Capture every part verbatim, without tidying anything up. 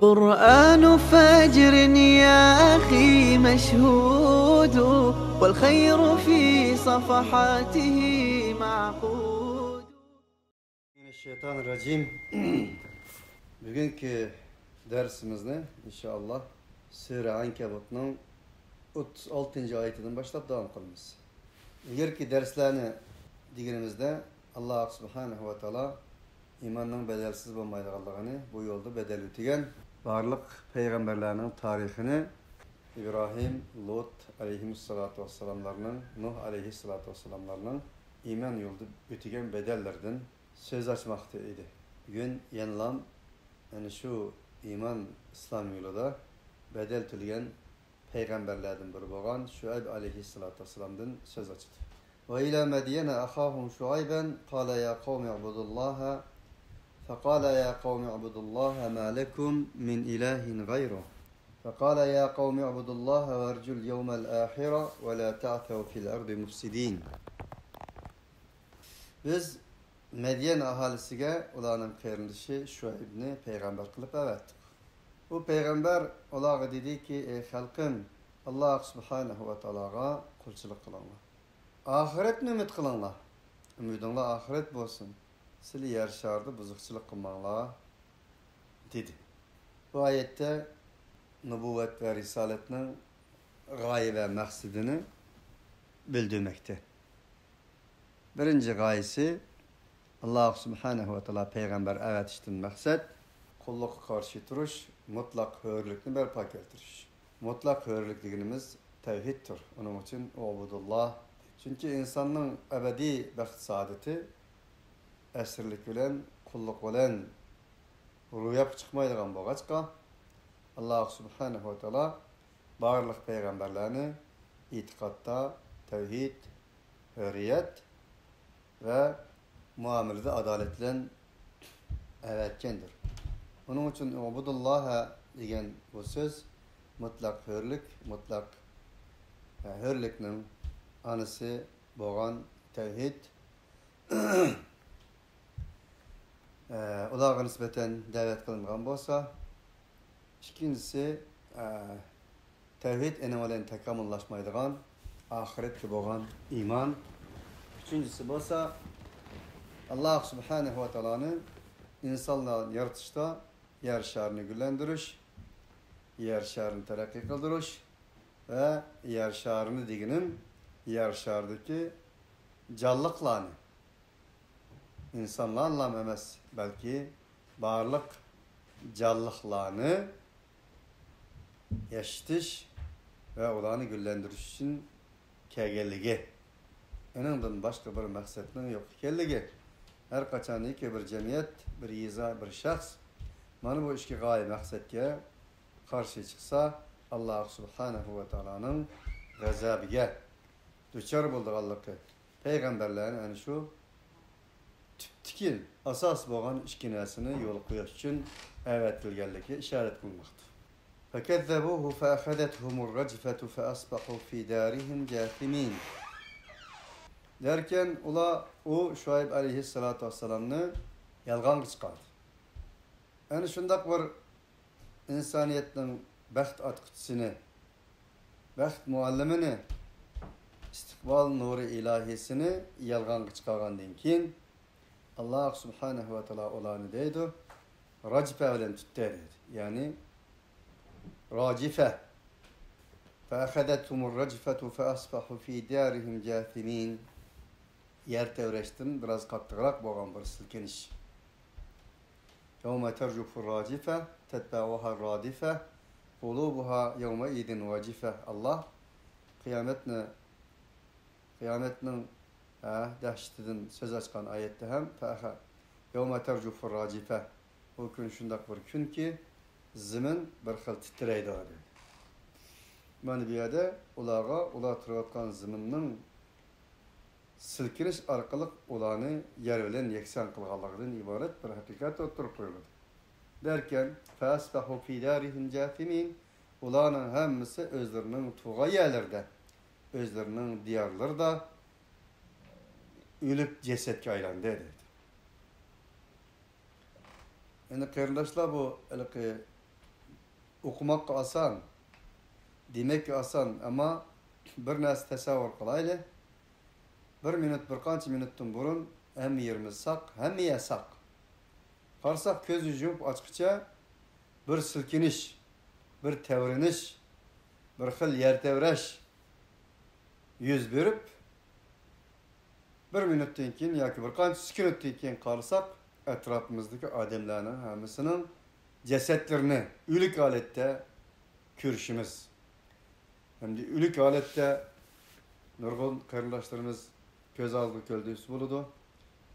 قرآن فجر يا أخي مشهود، والخير في صفحاته معقود. من الشيطان الرجيم. بۈگۈنكى دەرسىمىزنى، ئىنشائاللا، سۈرە ئەنكەبۇتنىڭ ئوتتۇز ئالتىنچى ئايىتىدىن باشلاپ داۋام قىلىمىز. ئىلگىرىكى دەرسلەرنى دېگىنىمىزدە، ئاللا سۇبھانەھۇ ۋە تائالا ئىماننىڭ بەدەلسىز بولمايدىغانلىقىنى، بۇ يولدا بەدەل ئۆتىگەن بارلىق پەيغەمبەرلەرنىڭ تارىخىنى، ئىبراھىم، لۇت ئەلەيھىمۇسسالاتۇ ۋەسسالاملارنىڭ، نۇھ ئەلەيھىسسالاتۇ ۋەسسالاملارنىڭ ئىمان يولىدا ئۆتىگەن بەدەللىرىدىن سۆز ئاچماقتا ئىدى. بۈگۈن يەنىلام، يەنە شۇ ئىمان، ئىسلام يولىدا بەدەل تۆلىگەن پەيغەمبەرلەردىن بىرى بولغان شۇئەيب ئەلەيھىسسالاتۇ ۋەسسالامدىن سۆز ئاچتى. وإلى مدين أخاهم شعيبا قال يا قوم اعبدوا الله فقال يا قوم اعبدوا الله ما لكم من إله غيره فقال يا قوم اعبدوا الله وارجوا اليوم الآخر ولا تعثوا في الأرض مفسدين. بىز مەديەن ئاھالىسىگە ئۇلارنىڭ قېرىندىشى شۇئەيبنى پەيغەمبەر قىلىپ ئەۋەتتۇق. ئۇ پەيغەمبەر ئۇلارغا دېدىكى، ئەي خەلقىم، ئاللا سۇبھانەھۇ ۋە تائالاغا قۇلچىلىق قىلىڭلار. ئاخىرەتنى ئۈمىد قىلىڭلار. ئۈمىدىڭلار ئاخىرەت بولسۇن. سىلى يەر شارىدا بۇزۇقچىلىق قىلماڭلار، دېدى. بۇ ئايەتتە نۇبۇۋۋەت ۋە رىسالەتنىڭ غايە ۋە مەقسىتىنى بىلدۈرمەكتە. بىرىنچى غايىسى، ئاللا سۇبھانەھۇ ۋە تائالا پەيغەمبەر ئەۋەتىشتىن مەقسەت، قۇللۇققا قارشى تۇرۇش، مۇتلەق ھۆرلۈكنى بەرپا كەلتۈرۈش. مۇتلەق ھۆرلۈك دېگىنىمىز تەۋھىدتۇر. ئۇنىڭ ئۈچۈن ئۇبۇدۇللا. چۈنكى ئىنساننىڭ ئەبەدىي بەخت-سائادىتى ئەسىرلىك بىلەن، قۇللۇق بىلەن روياپقا چىقمايدىغان بولغاچقا، ئاللا سۇبھانەھۇ ۋە تائالا بارلىق پەيغەمبەرلەرنى ئېتىقادتا تەۋھىد، ھۆرىيەت ۋە مۇئامىلىدە ئادالەت بىلەن ئەۋەتكەندۇر. ئۇنىڭ ئۈچۈن ئۇبۇدۇللاھە دېگەن بۇ سۆز مۇتلەق ھۆرلۈك، مۇتلەق، ئە، ھۆرلۈكنىڭ ئانىسى بولغان تەۋھىد، ئە، ئۇلارغا نىسبەتەن دەۋەت قىلىنغان بولسا، ئىككىنچىسى، ئە، تەۋھىد ئېنىڭ بىلەن تاكامۇللاشمايدىغان ئاخىرەتكە بولغان ئىمان. ئۈچىنچىسى بولسا، ئاللا سۇبھانەھۇ ۋە تائالانى ئىنسانلارنى يارىتىشتا يەر شارىنى گۈللەندۈرۈش، يەر شارىنى تەرەققىي قىلدۇرۇش ۋە يەر شارىنى دېگىنىم، يەر شارىدىكى جانلىقلارنى، ئىنسانلارلا ئەمەس، بەلكى بارلىق جانلىقلارنى ياشىتىش ۋە ئۇلارنى گۈللەندۈرۈش ئۈچۈن كەلگەنلىكى، ئۇنىڭدىن باشقا بىر مەقسەتنىڭ يوق ئىكەنلىكى، ھەر قاچانكى بىر جەمئىيەت، بىر يېزا، بىر شەخس مانا بۇ ئىككى غايە مەقسەتكە قارشى چىقسا، ئاللا سۇبھانەھۇ ۋە تائالانىڭ غەزەبىگە دۇچار بولىدىغانلىقى، پەيغەمبەرلەرنى ئەنە شۇ تۈپتىكى ئاساس بولغان ئىككى نەرسىنى يولغا قويۇش ئۈچۈن ئەۋەتىلگەنلىكى ئىشارەت قىلىنماقتا. فكذبوه فأخذتهم الرجفة فأصبحوا في دارهم جاثمين. دەركەن ئۇلار ئۇ شۇئەيب ئەلەيھىسسالاتۇ ۋەسسالامنى يالغانغا چىقاردى. ئەنە شۇنداق بىر ئىنسانىيەتنىڭ بەخت ئاچقۇچىسىنى، بەخت مۇئەللىمىنى، ئىستىقبال نۇرى ئىلاھىسىنى يالغانغا چىقارغاندىن كېيىن، ئاللا سۇبھانەھۇ ۋە تائالا ئۇلارنى دەيدۇ، راجىپە بىلەن تۇتتى دەيدۇ. يەنى راجىفە. فأخذتهم الرجفة فأصبحوا في دارهم جاثمين. يەر تەۋرەشتىن بىراز قاتتىقراق بولغان بىر سىلكىنىش. يوم ترجف الراجفة تتبعها الرادفة قلوبها يومئذ واجفة. ئاللا قىيامەتنى، قىيامەتنىڭ، ھە، دەھشىتىدىن سۆز ئاچقان ئايەتتە ھەم، يوم ترجف الراجفة، ئۇ كۈن شۇنداق بىر كۈنكى، زېمىن بىر خىل تىترەيدۇ، دېدى. مانا بۇ يەردە ئۇلارغا، ئۇلار تۇرۇۋاتقان زېمىننىڭ سىلكىنىش ئارقىلىق ئۇلارنى يەر بىلەن يەكسان قىلغانلىقىدىن ئىبارەت بىر ھەقىقەت ئوتتۇرىغا قويۇلىدۇ. دەركەن، فأصبحوا في دارهم جاثمين، ئۇلارنىڭ ھەممىسى ئۆزلىرىنىڭ تۇغان يەرلىرىدە، ئۆزلىرىنىڭ دىيارلىرىدا ئۆلۈك جەسەتكە ئايلاندى، دەيدۇ. ئەنە قېرىنداشلار، بۇ ھېلىقى ئوقۇماققا ئاسان، دېمەككە ئاسان، ئەمما بىر نەرسە تەسەۋۋۇر قىلايلى. بىر مىنۇت، بىر قانچە مىنۇتتىن بۇرۇن ھەممە يېرىمىز ساق، ھەممە يەر ساق. قارىساق، كۆزنى يۇمۇپ ئاچقىچە بىر سىلكىنىش، بىر تەۋرىنىش، بىر خىل يەر تەۋرەش يۈز بېرىپ، بىر مىنۇتتىن كېيىن ياكى بىر قانچە سېكۇنتتىن كېيىن قارىساق، ئەتراپىمىزدىكى ئادەملەرنىڭ ھەممىسىنىڭ جەسەتلىرىنى ئۆلۈك ھالەتتە كۆرۈشىمىز. ھەمدە ئۆلۈك ھالەتتە نۇرغۇن قېرىنداشلىرىمىز كۆز ئالدىغا كەلتۈرسە بولىدۇ.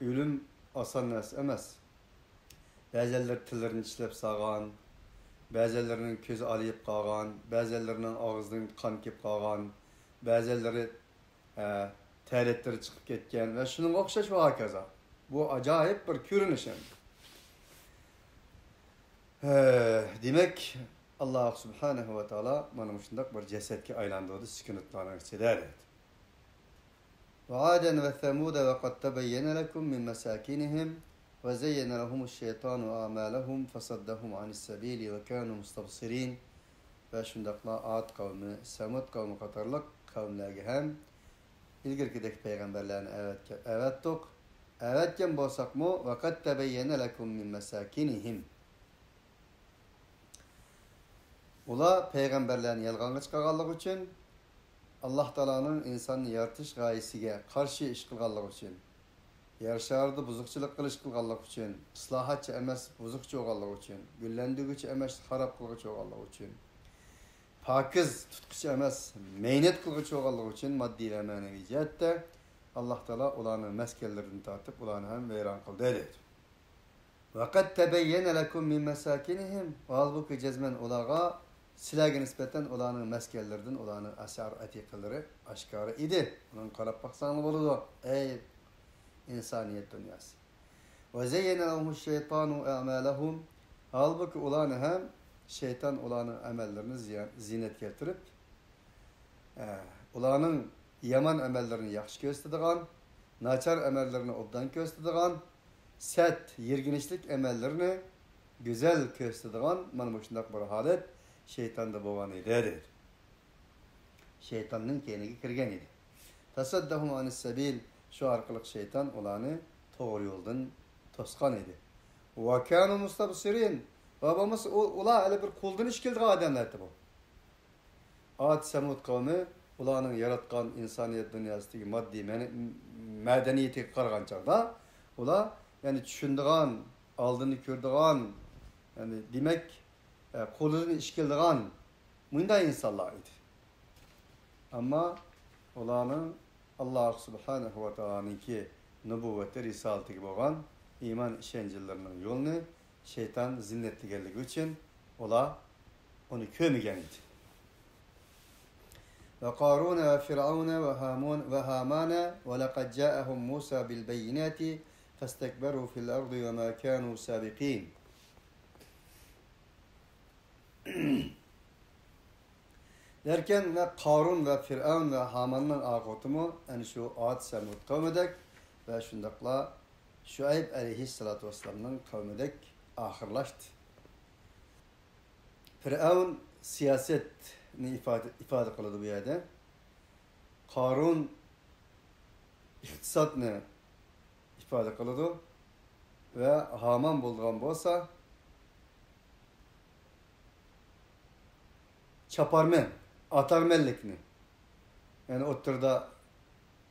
ئۆلۈم ئاسان نەرسە ئەمەس. بەزەنلىرى تىللىرىنى چىشلەپ سالغان، بەزەنلىرىنىڭ كۆزى ئالىيىپ قالغان، بەزەنلىرىنىڭ ئاغزىدىن قان كېلىپ قالغان، بەزەنلىرى، ھە، تەرەتلىرى چىقىپ كەتكەن ۋە شۇنىڭغا ئوخشاش ۋە ھاكازا. بۇ ئاجايىپ بىر كۆرۈنۈش ئەمدى. ھە، دېمەك، ئاللاھ سۇبھانەھۇ ۋە تائالا مانا مۇشۇنداق بىر جەسەتكە ئايلاندۇردى سېكۇنتلارنىڭ ئىچىدە، دەيدۇ. وعادا وثمود وقد تبين لكم من مساكنهم وزين لهم الشيطان أعمالهم فصدهم عن السبيل وكانوا مستبصرين. ۋە شۇنداقلا ئاد قەۋمى، سەمۇد قەۋمى قاتارلىق قەۋملەرگە ھەم ئىلگىرىكىدەك پەيغەمبەرلەرنى ئەۋەتكە-، ئەۋەتتۇق. ئەۋەتكەن بولساقمۇ، وقد تبين لكم من مساكنهم. ئۇلار پەيغەمبەرلەرنى يالغانغا چىقارغانلىقى ئۈچۈن، ئاللاھ تائالانىڭ ئىنساننى يارىتىش غايىسىگە قارشى ئىش قىلغانلىقى ئۈچۈن، يەر شارىدا بۇزۇقچىلىق قىلىش قىلغانلىقى ئۈچۈن، ئىسلاھاتچى ئەمەس، بۇزۇقچى بولغانلىقى ئۈچۈن، گۈللەندۈرگۈچى ئەمەس، خاراب قىلغۇچى بولغانلىقى ئۈچۈن، پاكىز تۇتقۇچى ئەمەس، مەينەت قىلغۇچى بولغانلىقى ئۈچۈن ماددىي ۋە مەنىۋى جەھەتتە ئاللاھ تائالا ئۇلارنىڭ مەسكەنلىرىدىن تارتىپ ئۇلارنى ھەم ۋەيران قىلدى، دەيدۇ. وقد تبين لكم من مساكنهم، ھالبۇكى، جەزمەن ئۇلارغا، سىلەرگە نىسبەتەن ئۇلارنىڭ مەسكەنلىرىدىن ئۇلارنىڭ ئاسار ئەتىقىلىرى ئاشكارا ئىدى. ئۇنىڭغا قاراپ باقساڭلار بولىدۇ، ئەي ئىنسانىيەت دۇنياسى. وزين لهم الشيطان أعمالهم، ھالبۇكى، ئۇلارنى ھەم شەيتان ئۇلارنىڭ ئەمەللىرىنى زىيان-، زىننەت كەلتۈرۈپ، ئە، ئۇلارنىڭ يامان ئەمەللىرىنى ياخشى كۆرسىتىدىغان، ناچار ئەمەللىرىنى ئوبدان كۆرسىتىدىغان، سەت، يىرگىنچلىك ئەمەللىرىنى گۈزەل كۆرسىتىدىغان مانا مۇشۇنداق بىر ھالەت شەيتاندا بولغان ئىدى، دەيدۇ. شەيتاننىڭ كەينىگە كىرگەن ئىدى. فصدهم عن السبيل، شۇ ئارقىلىق شەيتان ئۇلارنى توغرا يولدىن توسقان ئىدى. وكانوا مستبصرين، ۋە بولمىسا ئۇ-، ئۇلار ھېلى بىر قولدىن ئىش كېلىدىغان ئادەملەر ئىدى بۇ. ئاد، سەمۇد قەۋمى ئۇلارنىڭ ياراتقان ئىنسانىيەت دۇنياسىدىكى ماددىي مەنە-، مەدەنىيىتىگە قارىغان چاغدا، ئۇلار، يەنى، چۈشىنىدىغان، ئالدىنى كۆرىدىغان، يەنى، دېمەك، ئە، قولىدىن ئىش كېلىدىغان مۇنداق ئىنسانلار ئىدى. ئەمما ئۇلارنىڭ ئاللاھ سۇبھانەھۇ ۋە تائالانىڭكى نۇبۇۋۋەتى، رىسالىتىگە بولغان ئىمان ئىشەنچلىرىنىڭ يولىنى شەيتان زىننەتلىگەنلىكى ئۈچۈن ئۇلار ئۇنى كۆرمىگەن ئىدى. وقارون وفرعون وهامون-، وهامان ولقد جاءهم موسى بالبينات فاستكبروا في الأرض وما كانوا سابقين. دەركەن، ۋە قارۇن ۋە فىرئەۋن ۋە ھاماننىڭ ئاقىۋىتىمۇ ئەنە شۇ ئاد، سەمۇد قەۋمىدەك ۋە شۇنداقلا شۇئەيب ئەلەيھىسسالاتۇ ۋەسسالامنىڭ قەۋمىدەك ئاخىرلاشتى. فىرئەۋن سىياسەتنى ئىپادە، ئىپادە قىلىدۇ بۇ يەردە. قارۇن ئىقتىسادنى ئىپادە قىلىدۇ ۋە ھامان بولىدىغان بولسا، چاپارمەن، ئاتارمەنلىكنى، يەنى ئوتتۇرىدا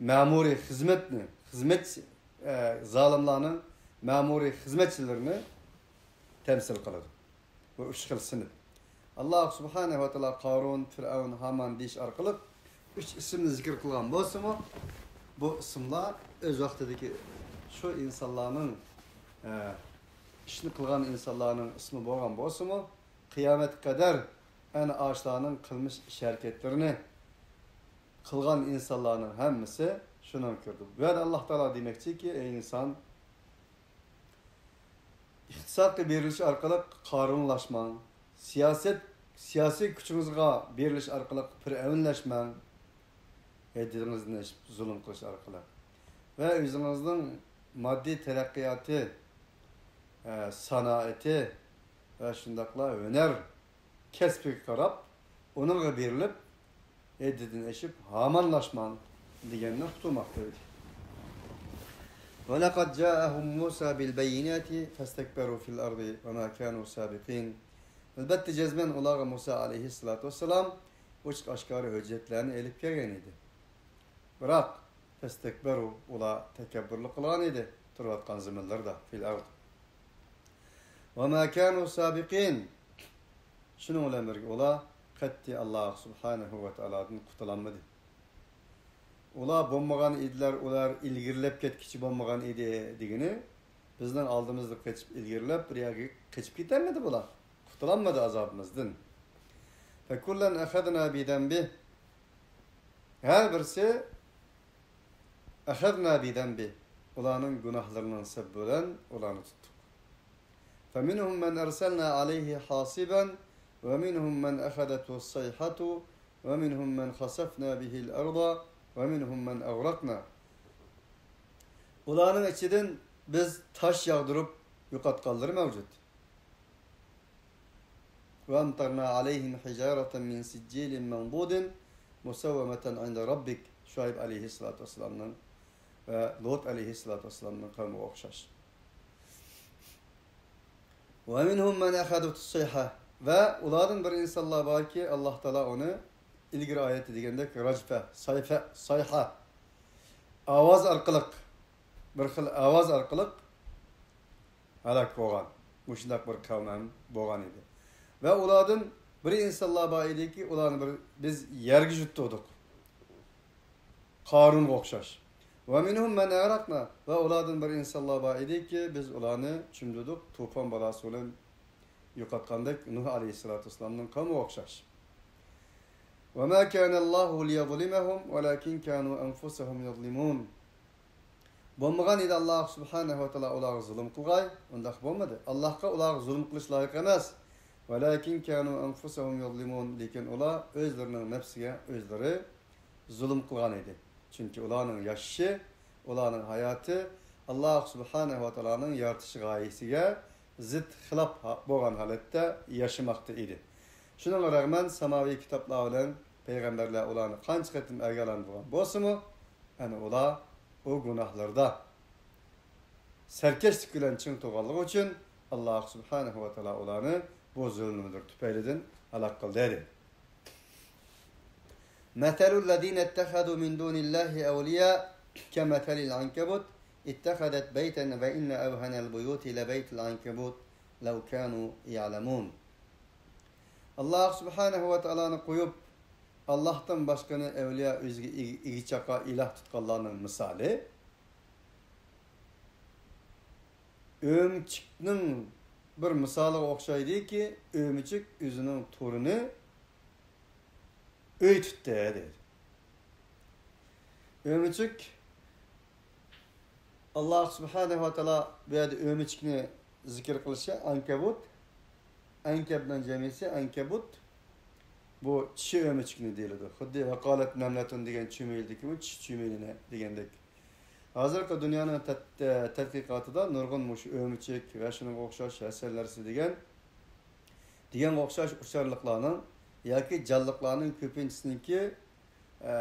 مەمۇرىي خىزمەتنى، خىزمەت، ئە، زالىملارنىڭ مەمۇرىي خىزمەتچىلىرىنى تەمسىل قىلىدۇ. بۇ ئۈچ خىل سىنىپ. ئاللاھ سۇبھانەھۇ ۋە تائالا قارۇن، فىرئەۋن، ھامان دېيىش ئارقىلىق ئۈچ ئىسىمنى زىكىر قىلغان بولسىمۇ، بۇ ئىسىملار ئۆز ۋاقتىدىكى شۇ ئىنسانلارنىڭ، ئە، ئىشنى قىلغان ئىنسانلارنىڭ ئىسمى بولغان بولسىمۇ، قىيامەتكە قەدەر ئەنە ئاشۇلارنىڭ قىلمىش ئىش ھەرىكەتلىرىنى قىلغان ئىنسانلارنىڭ ھەممىسى شۇنىڭغا كىرىدۇ. بۇ يەردە ئاللاھ تائالا دېمەكچىكى، ئەي ئىنسان، ئىقتىسادقا بېرىلىش ئارقىلىق قارۇنلاشماڭ. سىياسەت، سىياسىي كۈچىڭىزغا بېرىلىش ئارقىلىق پىرئەۋنلەشمەڭ. ھەددىڭىزدىن ئېشىپ زۇلۇم قىلىش ئارقىلىق. ۋە ئۆزىڭىزنىڭ ماددىي تەرەققىياتى، ئە، سانائىتى ۋە شۇنداقلا ھۈنەر كەسپىگە قاراپ، ئۇنىڭغا بېرىلىپ، ھەددىدىن ئېشىپ، ھامانلاشماڭ دېگەننى ئۇقتۇرماقتا ئىدى. ولقد جاءهم موسى بالبينات فاستكبروا في الأرض وما كانوا سابقين. ئەلۋەتتە، جەزمەن ئۇلارغا مۇسا ئەلەيھىسسالاتۇ ۋەسسالام ئوچۇق ئاشكارا ھۆججەتلەرنى ئېلىپ كەلگەن ئىدى. بىراق، فاستكبروا، ئۇلار تەكەببۇرلۇق قىلغان ئىدى، تۇرۇۋاتقان زېمىنلىرىدا، في الأرض. وما كانوا سابقين. شۇنىڭ بىلەن بىرگە ئۇلار قەتئىي ئاللا سۇبھانەھۇ ۋە تائالادىن قۇتۇلالمىدى. ئۇلار بولمىغان ئىدىلەر، ئۇلار ئىلگىرىلەپ كەتكۈچى بولمىغان ئىدى دېگىنى، بىزنىڭ ئالدىمىزدا قېچىپ ئىلگىرىلەپ بىر يەرگە قېچىپ كېتەلمىدى بۇلار. قۇتۇلالمىدى ئازابىمىزدىن. فكلا أخذنا بذنبه. ھەر بىرسى أخذنا بذنبه، ئۇلارنىڭ گۇناھلىرىنىڭ سەۋەبى بىلەن ئۇلارنى تۇتتۇق. فمنهم من أرسلنا عليه حاصبا ومنهم من أخذته الصيحة ومنهم من خسفنا به الأرض ومنهم من أغرقنا. ئۇلارنىڭ ئىچىدىن بىز تاش ياغدۇرۇپ يوقاتقانلىرى مەۋجۇت. وأمطرنا عليهم حجارة من سجيل منضود مسومة عند ربك. شۇئەيب ئەلەيھىسسالاتۇ ۋەسسالامنىڭ ۋە لۇت ئەلەيھىسسالاتۇ ۋەسسالامنىڭ قەۋمىگە ئوخشاش. ومنهم من أخذته الصيحة. ۋە ئۇلاردىن بىر ئىنسانلار باركى، ئاللا تائالا ئۇنى ئىلگىرى ئايەتتە دېگەندەك راجفە، سايفە، سايھە، ئاۋاز ئارقىلىق، بىر خىل ئاۋاز ئارقىلىق ھالاك بولغان مۇشۇنداق بىر قەۋم ھەم بولغان ئىدى. ۋە ئۇلاردىن بىر ئىنسانلار بار ئىدىكى، ئۇلارنى بىر، بىز يەرگە يۇتتۇردۇق. قارۇنغا ئوخشاش. ومنهم من أغرقنا. ۋە ئۇلاردىن بىر ئىنسانلار بار ئىدىكى، بىز ئۇلارنى چۆمدۈردۇق، توپان بالاسى بىلەن يوقاتقاندەك، نۇھ ئەلەيھىسسالاتۇ ۋەسسالامنىڭ قەۋمىگە ئوخشاش. وما كان الله ليظلمهم ولكن كانوا أنفسهم يظلمون. بولمىغان ئىدى ئاللا سۇبھانەھۇ ۋە تائالا ئۇلارغا زۇلۇم قىلغاي. ئۇنداق بولمىدى. ئاللاھقا ئۇلارغا زۇلۇم قىلىش لايىق ئەمەس. ولكن كانوا أنفسهم يظلمون. لېكىن ئۇلار ئۆزلىرىنىڭ نەپسىگە ئۆزلىرى زۇلۇم قىلغان ئىدى. چۈنكى ئۇلارنىڭ ياشىشى، ئۇلارنىڭ ھاياتى ئاللا سۇبھانەھۇ ۋە تائالانىڭ يارىتىش غايىسىگە زىت، خىلاپ ھا-، بولغان ھالەتتە ياشىماقتا ئىدى. شۇنىڭغا رەغمەن، ساماۋىي كىتابلار بىلەن پەيغەمبەرلەر ئۇلارنى قانچە قېتىم ئاگاھلاندۇرغان بولسىمۇ، ئەنە ئۇلار ئۇ گۇناھلىرىدا سەركەشلىك بىلەن چىڭ تۇرغانلىقى ئۈچۈن، ئاللا سۇبھانەھۇ ۋە تائالا ئۇلارنى بۇ زۇلۇملىرى تۈپەيلىدىن ھالاك قىلدى، دېدى. مثل الذين اتخذوا من دون الله أولياء كمثل العنكبوت اتخذت بيتا وإن أوهن البيوت لبيت العنكبوت لو كانوا يعلمون. ئاللا سۇبھانەھۇ ۋە تائالانى قويۇپ، ئاللاھتىن باشقىنى ئەۋلىيا، ئۆزىگە ئىگە، ئىگە چاقا، ئىلاھ تۇتقانلارنىڭ مىسالى ئۆمۈچۈكنىڭ بىر مىسالىغا ئوخشايدۇكى، ئۆمۈچۈك ئۆزىنىڭ تورىنى ئۆي تۇتتى، دەيدۇ. ئۆمۈچۈك، ئاللا سۇبھانەھۇ ۋە تائالا بۇ يەردە ئۆمۈچۈكنى زىكىر قىلىشى، ئەنكەبۇت، ئەنكەبنىڭ جەمئىسى ئەنكەبۇت، بۇ چىشى ئۆمۈچۈكنى دېيىلىدۇ. خۇددى ۋەقالەت نەملەتۇن دېگەن چۈمۈلىدىكى بۇ چىشى چۈمۈلىنى دېگەندەك. ھازىرقى دۇنيانىڭ تەت-، تەتقىقاتىدا نۇرغۇن مۇشۇ ئۆمۈچۈك ۋە شۇنىڭغا ئوخشاش ھەسەل نەرسە دېگەن، دېگەنگە ئوخشاش ئۇچارلىقلارنىڭ ياكى جانلىقلارنىڭ كۆپىنچىسىنىڭكى، ئە،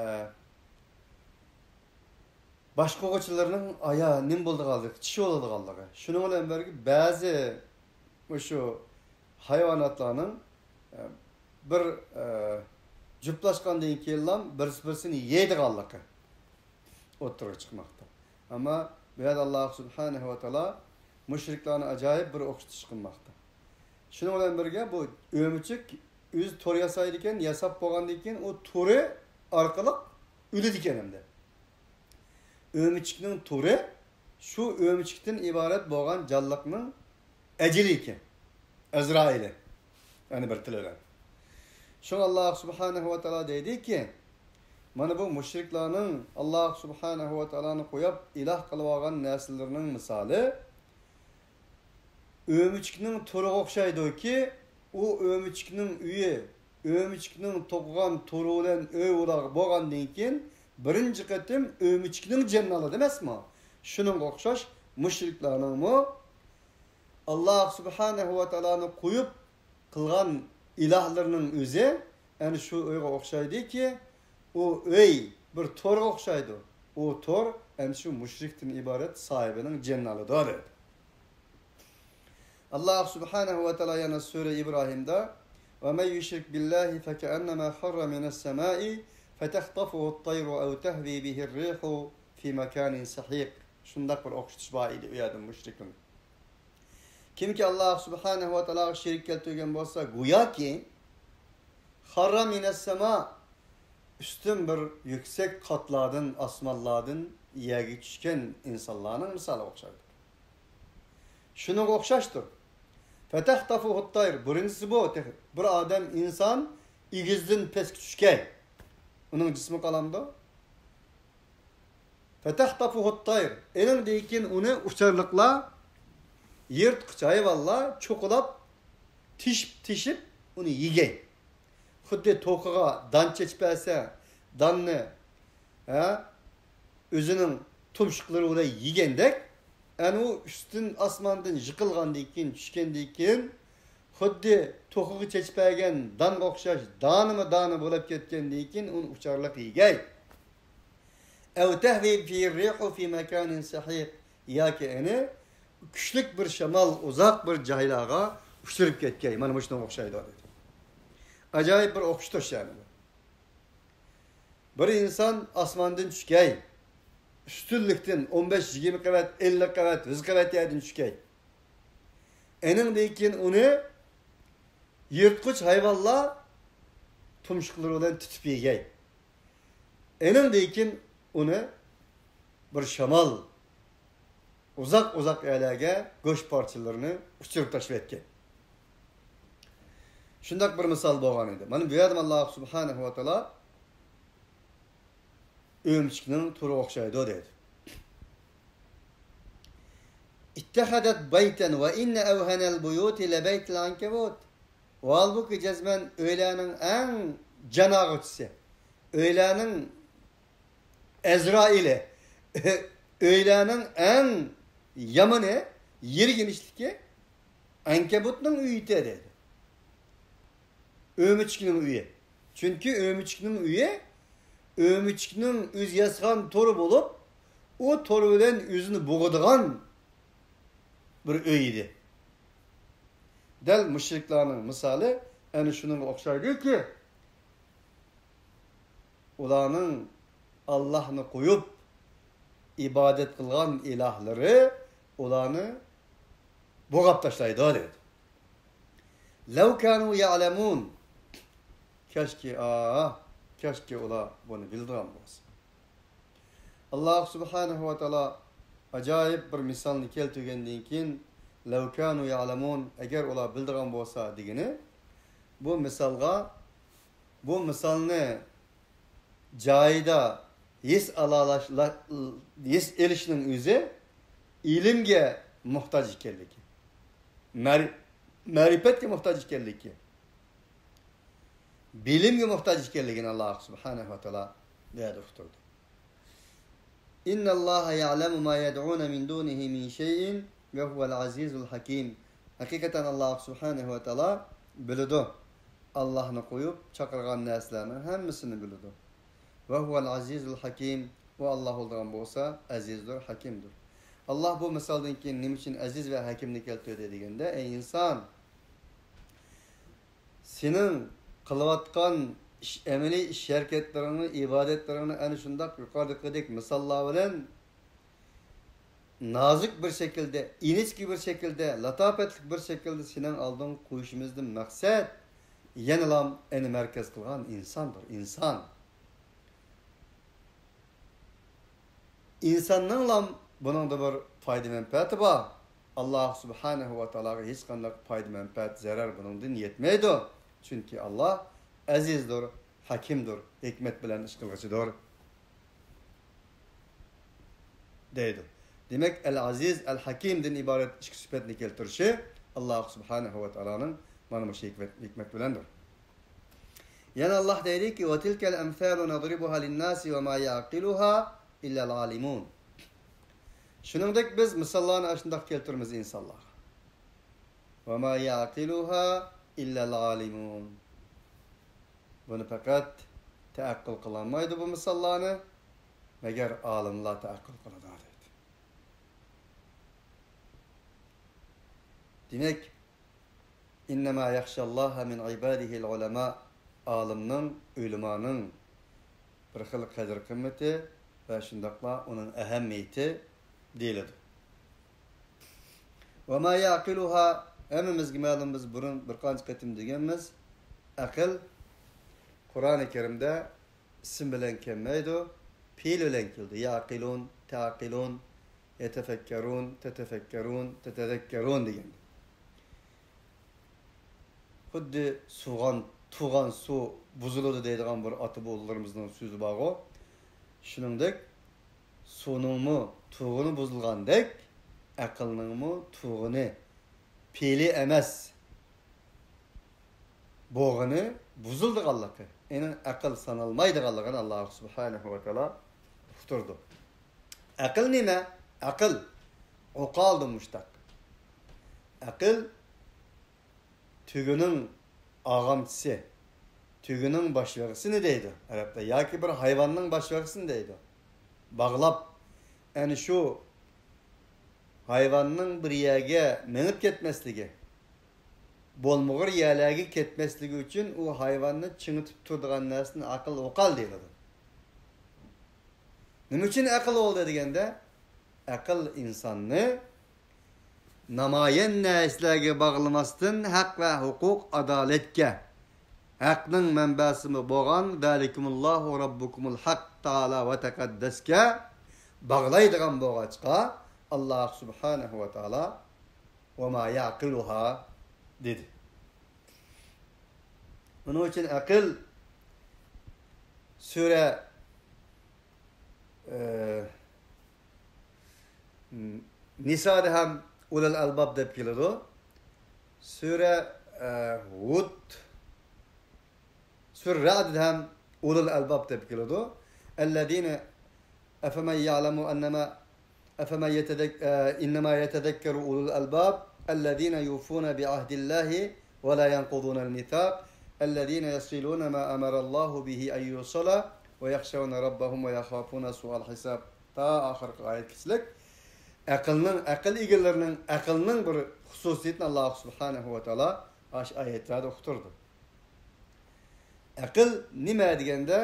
باشقۇرغۇچىلىرىنىڭ ئايا نېمە بولىدىغانلىقى، چىشى بولىدىغانلىقى. شۇنىڭ بىلەن بىرگە بەزى مۇشۇ ھايۋاناتلارنىڭ، ئە، بىر، ئە، جۈپلاشقاندىن كېيىنلا بىرسى بىرسىنى يەيدىغانلىقى ئوتتۇرىغا چىقماقتا. ئەمما بۇ يەردە ئاللا سۇبھانەھۇ ۋە تائالا مۇشرىكلارنى ئاجايىپ بىر ئوخشىتىش قىلماقتا. شۇنىڭ بىلەن بىرگە بۇ ئۆمۈچۈك ئۆزى تور ياسايدىكەن، ياساپ بولغاندىن كېيىن ئۇ تورى ئارقىلىق ئۆلىدىكەن ئەمدى. ئۆمۈچۈكنىڭ تورى شۇ ئۆمۈچۈكتىن ئىبارەت بولغان جانلىقنىڭ ئەجىلى ئىكەن. ئەزرائىلى. يەنى بىر تىل بىلەن. شۇڭا ئاللا سۇبھانەھۇ ۋە تائالا دەيدىكى، مانا بۇ مۇشرىكلارنىڭ ئاللا سۇبھانەھۇ ۋە تائالانى قويۇپ ئىلاھ قىلىۋالغان نەرسىلىرىنىڭ مىسالى، ئۆمۈچۈكنىڭ تورىغا ئوخشايدۇكى، ئۇ ئۆمۈچۈكنىڭ ئۆيى، ئۆمۈچۈكنىڭ توقۇغان تورى بىلەن ئۆي ئۇلاغ بولغاندىن كېيىن، بىرىنچى قېتىم ئۆمۈچۈكنىڭ جېنىنى ئالىدۇ ئەمەسمۇ؟ شۇنىڭغا ئوخشاش مۇشرىكلارنىڭمۇ ئاللا سۇبھانەھۇ ۋە تائالانى قويۇپ قىلغان ئىلاھلىرىنىڭ ئۆزى ئەنە شۇ ئۆيگە ئوخشايدۇكى، ئۇ ئۆي بىر تورغا ئوخشايدۇ. ئۇ تور ئەنە شۇ مۇشرىكتىن ئىبارەت ساھىبىنىڭ جېنىنى ئالىدۇ، دەيدۇ. ئاللاھ سۇبھانەھۇ ۋە تائالا يەنە سۈرە ئىبراھىمدا، وَمَن يُشْرِكْ بِاللَّهِ فَكَأَنَّمَا خَرَّ مِنَ السَّمَاءِ فَتَخْطَفُهُ الطَّيْرُ أَوْ تَهْوِي بِهِ الرِّيحُ فِي مَكَانٍ سَحِيقٍ. شۇنداق بىر ئوخشىتىش بار ئىدى ئۇ يەردە مۇشرىكنىڭ. كىمكى ئاللاھ سۇبھانەھۇ ۋە تائالاغا شېرىك كەلتۈرگەن بولسا، گوياكى خەررە مىنەسسەما، ئۈستۈن بىر يۈكسەك قاتلاردىن، ئاسمانلاردىن يەرگە چۈشكەن ئىنسانلارنىڭ مىسالىغا ئوخشايدۇ. شۇنىڭغا ئوخشاشتۇر. فەتەختەفۇھۇت تەير، بىرىنچىسى بۇ، تېخى بىر ئادەم، ئىنسان ئېگىزدىن پەسكە چۈشكەي، ئۇنىڭ جىسمى قالامدۇ؟ فەتەختەفۇھۇت تەير. ئېنىڭدىن كېيىن ئۇنى ئۇچارلىقلار، يىرتقۇچ ھايۋانلار چوقۇلاپ، تېشىپ، تېشىپ ئۇنى يېگەي. خۇددى توخۇغا دان چېچىپ بەرسە، داننى، ھە، ئۆزىنىڭ تۇمشۇقلىرى بىلەن يېگەندەك، ئەنە ئۇ ئۈستۈن ئاسماندىن يىقىلغاندىن كېيىن، چۈشكەندىن كېيىن، خۇددى توخۇغا چېچىپ بەرگەن دانغا ئوخشاش دانىمۇ دانە بولۇپ كەتكەندىن كېيىن، ئۇنى ئۇچارلىق يېگەي. ئەۋ تەھۋى فىھىر رىيھۇ فى مەكانىن سەھىق. ياكى ئېنى كۈچلۈك بىر شامال ئۇزاق بىر جايلارغا ئۇچۇرۇپ كەتكەي. مانا مۇشۇنىڭغا ئوخشايدۇ، دېدى. ئاجايىپ بىر ئوخشىتىش، يەنى بۇ. بىر ئىنسان ئاسماندىن چۈشكەي، ئۈستۈنلۈكتىن ئون بەش، يىگىرمە قەۋەت، ئەللىك قەۋەت، يۈز قەۋەت يەردىن چۈشكەي. ئېنىڭدىن كېيىن ئۇنى يىرتقۇچ ھايۋانلار تۇمشۇقلىرى بىلەن تۇتۇپ يېگەي. ئېنىڭدىن كېيىن ئۇنى بىر شامال ئۇزاق-ئۇزاق يەرلەرگە گۆش پارچىلىرىنى ئۇچۇرۇپ تاشلىۋەتكەن. شۇنداق بىر مىسال بولغان ئىدى. مانا بۇ يەردە ئاللاھ سۇبھانەھۇ ۋە تائالا ئۆمۈچۈكنىڭ تورىغا ئوخشايدۇ، دەيدۇ. اتخذت بيتا وإن أوهن البيوت لبيت العنكبوت. ھالبۇكى، جەزمەن ئۆيلەرنىڭ ئەڭ جان ئاغرىتقۇچىسى، ئۆيلەرنىڭ ئەزرائىلى، ئۆيلەرنىڭ ئەڭ يامىنى، يىرگىنچلىكى ئەنكەبۇتنىڭ ئۆيى دەيدۇ. ئۆمۈچۈكنىڭ ئۆيى. چۈنكى ئۆمۈچۈكنىڭ ئۆيى ئۆمۈچۈكنىڭ ئۆزى ياسىغان تورى بولۇپ، ئۇ تور بىلەن ئۆزىنى بوغىدىغان بىر ئۆي ئىدى. دەل مۇشرىكلارنىڭ مىسالى ئەنە شۇنىڭغا ئوخشايدۇكى، ئۇلارنىڭ ئاللاھنى قويۇپ ئىبادەت قىلغان ئىلاھلىرى ئۇلارنى بوغاپ تاشلايدۇ، دەيدۇ. لو كانوا يعلمون. كاشكى، ئاھ، كاشكى ئۇلار بۇنى بىلىدىغان بولسا. ئاللاھ سۇبھانەھۇ ۋە تائالا ئاجايىپ بىر مىسالنى كەلتۈرگەندىن كېيىن، لو كانوا يعلمون، ئەگەر ئۇلار بىلىدىغان بولسا دېگىنى، بۇ مىسالغا، بۇ مىسالنى جايىدا ھېس ئالالاش-، لا-، ھېس ئېلىشنىڭ ئۆزى ئىلىمگە موھتاج ئىكەنلىكى، مەر-، مەرىپەتكە موھتاج ئىكەنلىكى، بىلىمگە موھتاج ئىكەنلىكىنى ئاللاھ سۇبھانەھۇ ۋە تائالا بۇ يەردە ئۇقتۇردى. إن الله يعلم ما يدعون من دونه من شيء وهو العزيز الحكيم. ھەقىقەتەن ئاللاھ سۇبھانەھۇ ۋە تائالا بىلىدۇ. ئاللاھنى قويۇپ چاقىرغان نەرسىلەرنىڭ ھەممىسىنى بىلىدۇ. وهو العزيز الحكيم. ئۇ ئاللاھ بولىدىغان بولسا ئەزىزدۇر، ھەكىمدۇر. ئاللاھ بۇ مىسالدىن كېيىن نېمە ئۈچۈن ئەزىز ۋە ھەكىمنى كەلتۈردى دېگەندە، ئەي ئىنسان، سېنىڭ قىلىۋاتقان ئىش، ئەمەلىي ئىش-ھەرىكەتلىرىڭنى، ئىبادەتلىرىڭنى ئەنە شۇنداق يۇقىرىدىكىدەك مىساللار بىلەن نازۇك بىر شەكىلدە، ئىنچىكە بىر شەكىلدە، لاتاپەتلىك بىر شەكىلدە سېنىڭ ئالدىڭغا قويۇشىمىزدىن مەقسەت يەنىلام ئېنى مەركەز قىلغان ئىنساندۇر، ئىنسان. ئىنساننىڭلام بۇنىڭدا بىر پايدا-مەنپەئەتى بار. ئاللاھ سۇبھانەھۇ ۋە تائالاغا ھېچقانداق پايدا-مەنپەئەت، زەرەر بۇنىڭدىن يەتمەيدۇ. چۈنكى ئاللاھ ئەزىزدۇر، ھەكىمدۇر، ھېكمەت بىلەن ئىش قىلغۇچىدۇر، دەيدۇ. دېمەك، ئەل ئەزىز، ئەل ھەكىمدىن ئىبارەت ئىككى سۈپەتنى كەلتۈرۈشى ئاللاھ سۇبھانەھۇ ۋە تائالانىڭ مانا مۇشۇ ھېكمەت، ھېكمەت بىلەندۇر. يەنە ئاللاھ دەيدۇكى، وتلك الأمثال نضربها للناس وما يعقلها إلا العالمون. شۇنىڭدەك بىز مىساللارنى ئاشۇنداق كەلتۈرىمىز ئىنسانلارغا. وما يعقلها إلا العالمون. بۇنى پەقەت تەئەققۇل قىلالمايدۇ بۇ مىساللارنى، مەگەر ئالىملار تەئەققۇل قىلىدۇ، دەيدۇ. دېمەك، إنما يخشى الله من عباده العلماء، ئالىمنىڭ، ئۆلىمانىڭ بىر خىل قەدىر-قىممىتى ۋە شۇنداقلا ئۇنىڭ ئەھەمىيىتى دېيىلىدۇ. وما يعقلها، ھەممىمىزگە مەلۇم، بىز بۇرۇن بىر قانچە قېتىم دېگەنمىز، ئەقىل قۇرئانى كەرىمدە ئىسىم بىلەن كەلمەيدۇ، پېئىل بىلەن كېلىدۇ. يعقلون، تعقلون، يتفكرون، تتفكرون، تتذكرون دېگەندە. خۇددى سۇغان، تۇغان سۇ بۇزۇلىدۇ دەيدىغان بىر ئاتا-بوۋىلىرىمىزنىڭ سۆزى بارغۇ. شۇنىڭدەك، سۇنىڭمۇ تۇغىنى بۇزۇلغاندەك، ئەقىلنىڭمۇ تۇغىنى، پېئىلى ئەمەس، بوغىنى بۇزۇلىدىغانلىقى، ئېنىڭ ئەقىل سانالمايدىغانلىقىنى ئاللاھ سۇبھانەھۇ ۋە تائالا ئۇقتۇرىدۇ. ئەقىل نېمە؟ ئەقىل ئوقالدىن مۇشتەق. ئەقىل تۆگىنىڭ ئاغامچىسى، تۆگىنىڭ باشلىغىسىنى دەيدۇ ئەرەبلەر، ياكى بىر ھايۋاننىڭ باشلىغىسىنى دەيدۇ. باغلاپ، ئەنە شۇ ھايۋاننىڭ بىر يەرگە مېڭىپ كەتمەسلىكى، بولمىغۇر يەرلەرگە كەتمەسلىكى ئۈچۈن ئۇ ھايۋاننى چىڭىتىپ تۇرىدىغان نەرسىنى ئەقىل ئوقال دېيىلىدۇ. نېمە ئۈچۈن ئەقىل بولدى دېگەندە، ئەقىل ئىنساننى نامايان نەرسىلەرگە باغلىماستىن، ھەق ۋە ھوقۇق، ئادالەتكە، ھەقنىڭ مەنبەسىمۇ بولغان ذلكم الله ربكم الحق تائالا ۋە تەقەددەسكە باغلايدىغان بولغاچقا، ئاللاھ سۇبھانەھۇ ۋە تائالا وما يعقلها دېدى. بۇنىڭ ئۈچۈن ئەقىل سۈرە، ئە، نىسادا ھەم ئۇلۇل ئەلباب دەپ كېلىدۇ. سۈرە، ئە، ھۇد، سۈرە رەئددە ھەم ئۇلۇل ئەلباب دەپ كېلىدۇ. الذين أفمن يعلم أنما أفمن يتذك إنما يتذكر أولو الألباب الذين يوفون بعهد الله ولا ينقضون الميثاق الذين يصلون ما أمر الله به أن يوصل ويخشون ربهم ويخافون سوء الحساب تا ئاخىرقى ئايەتكىچىلىك. ئەقىلنىڭ، ئەقىل ئىگىلىرىنىڭ ئەقىلنىڭ بىر خۇسۇسىيىتىنى ئاللاھ سۇبھانەھۇ ۋە تائالا ئاشۇ ئايەتلەردە ئۇقتۇرىدۇ. ئەقىل نېمە دېگەندە،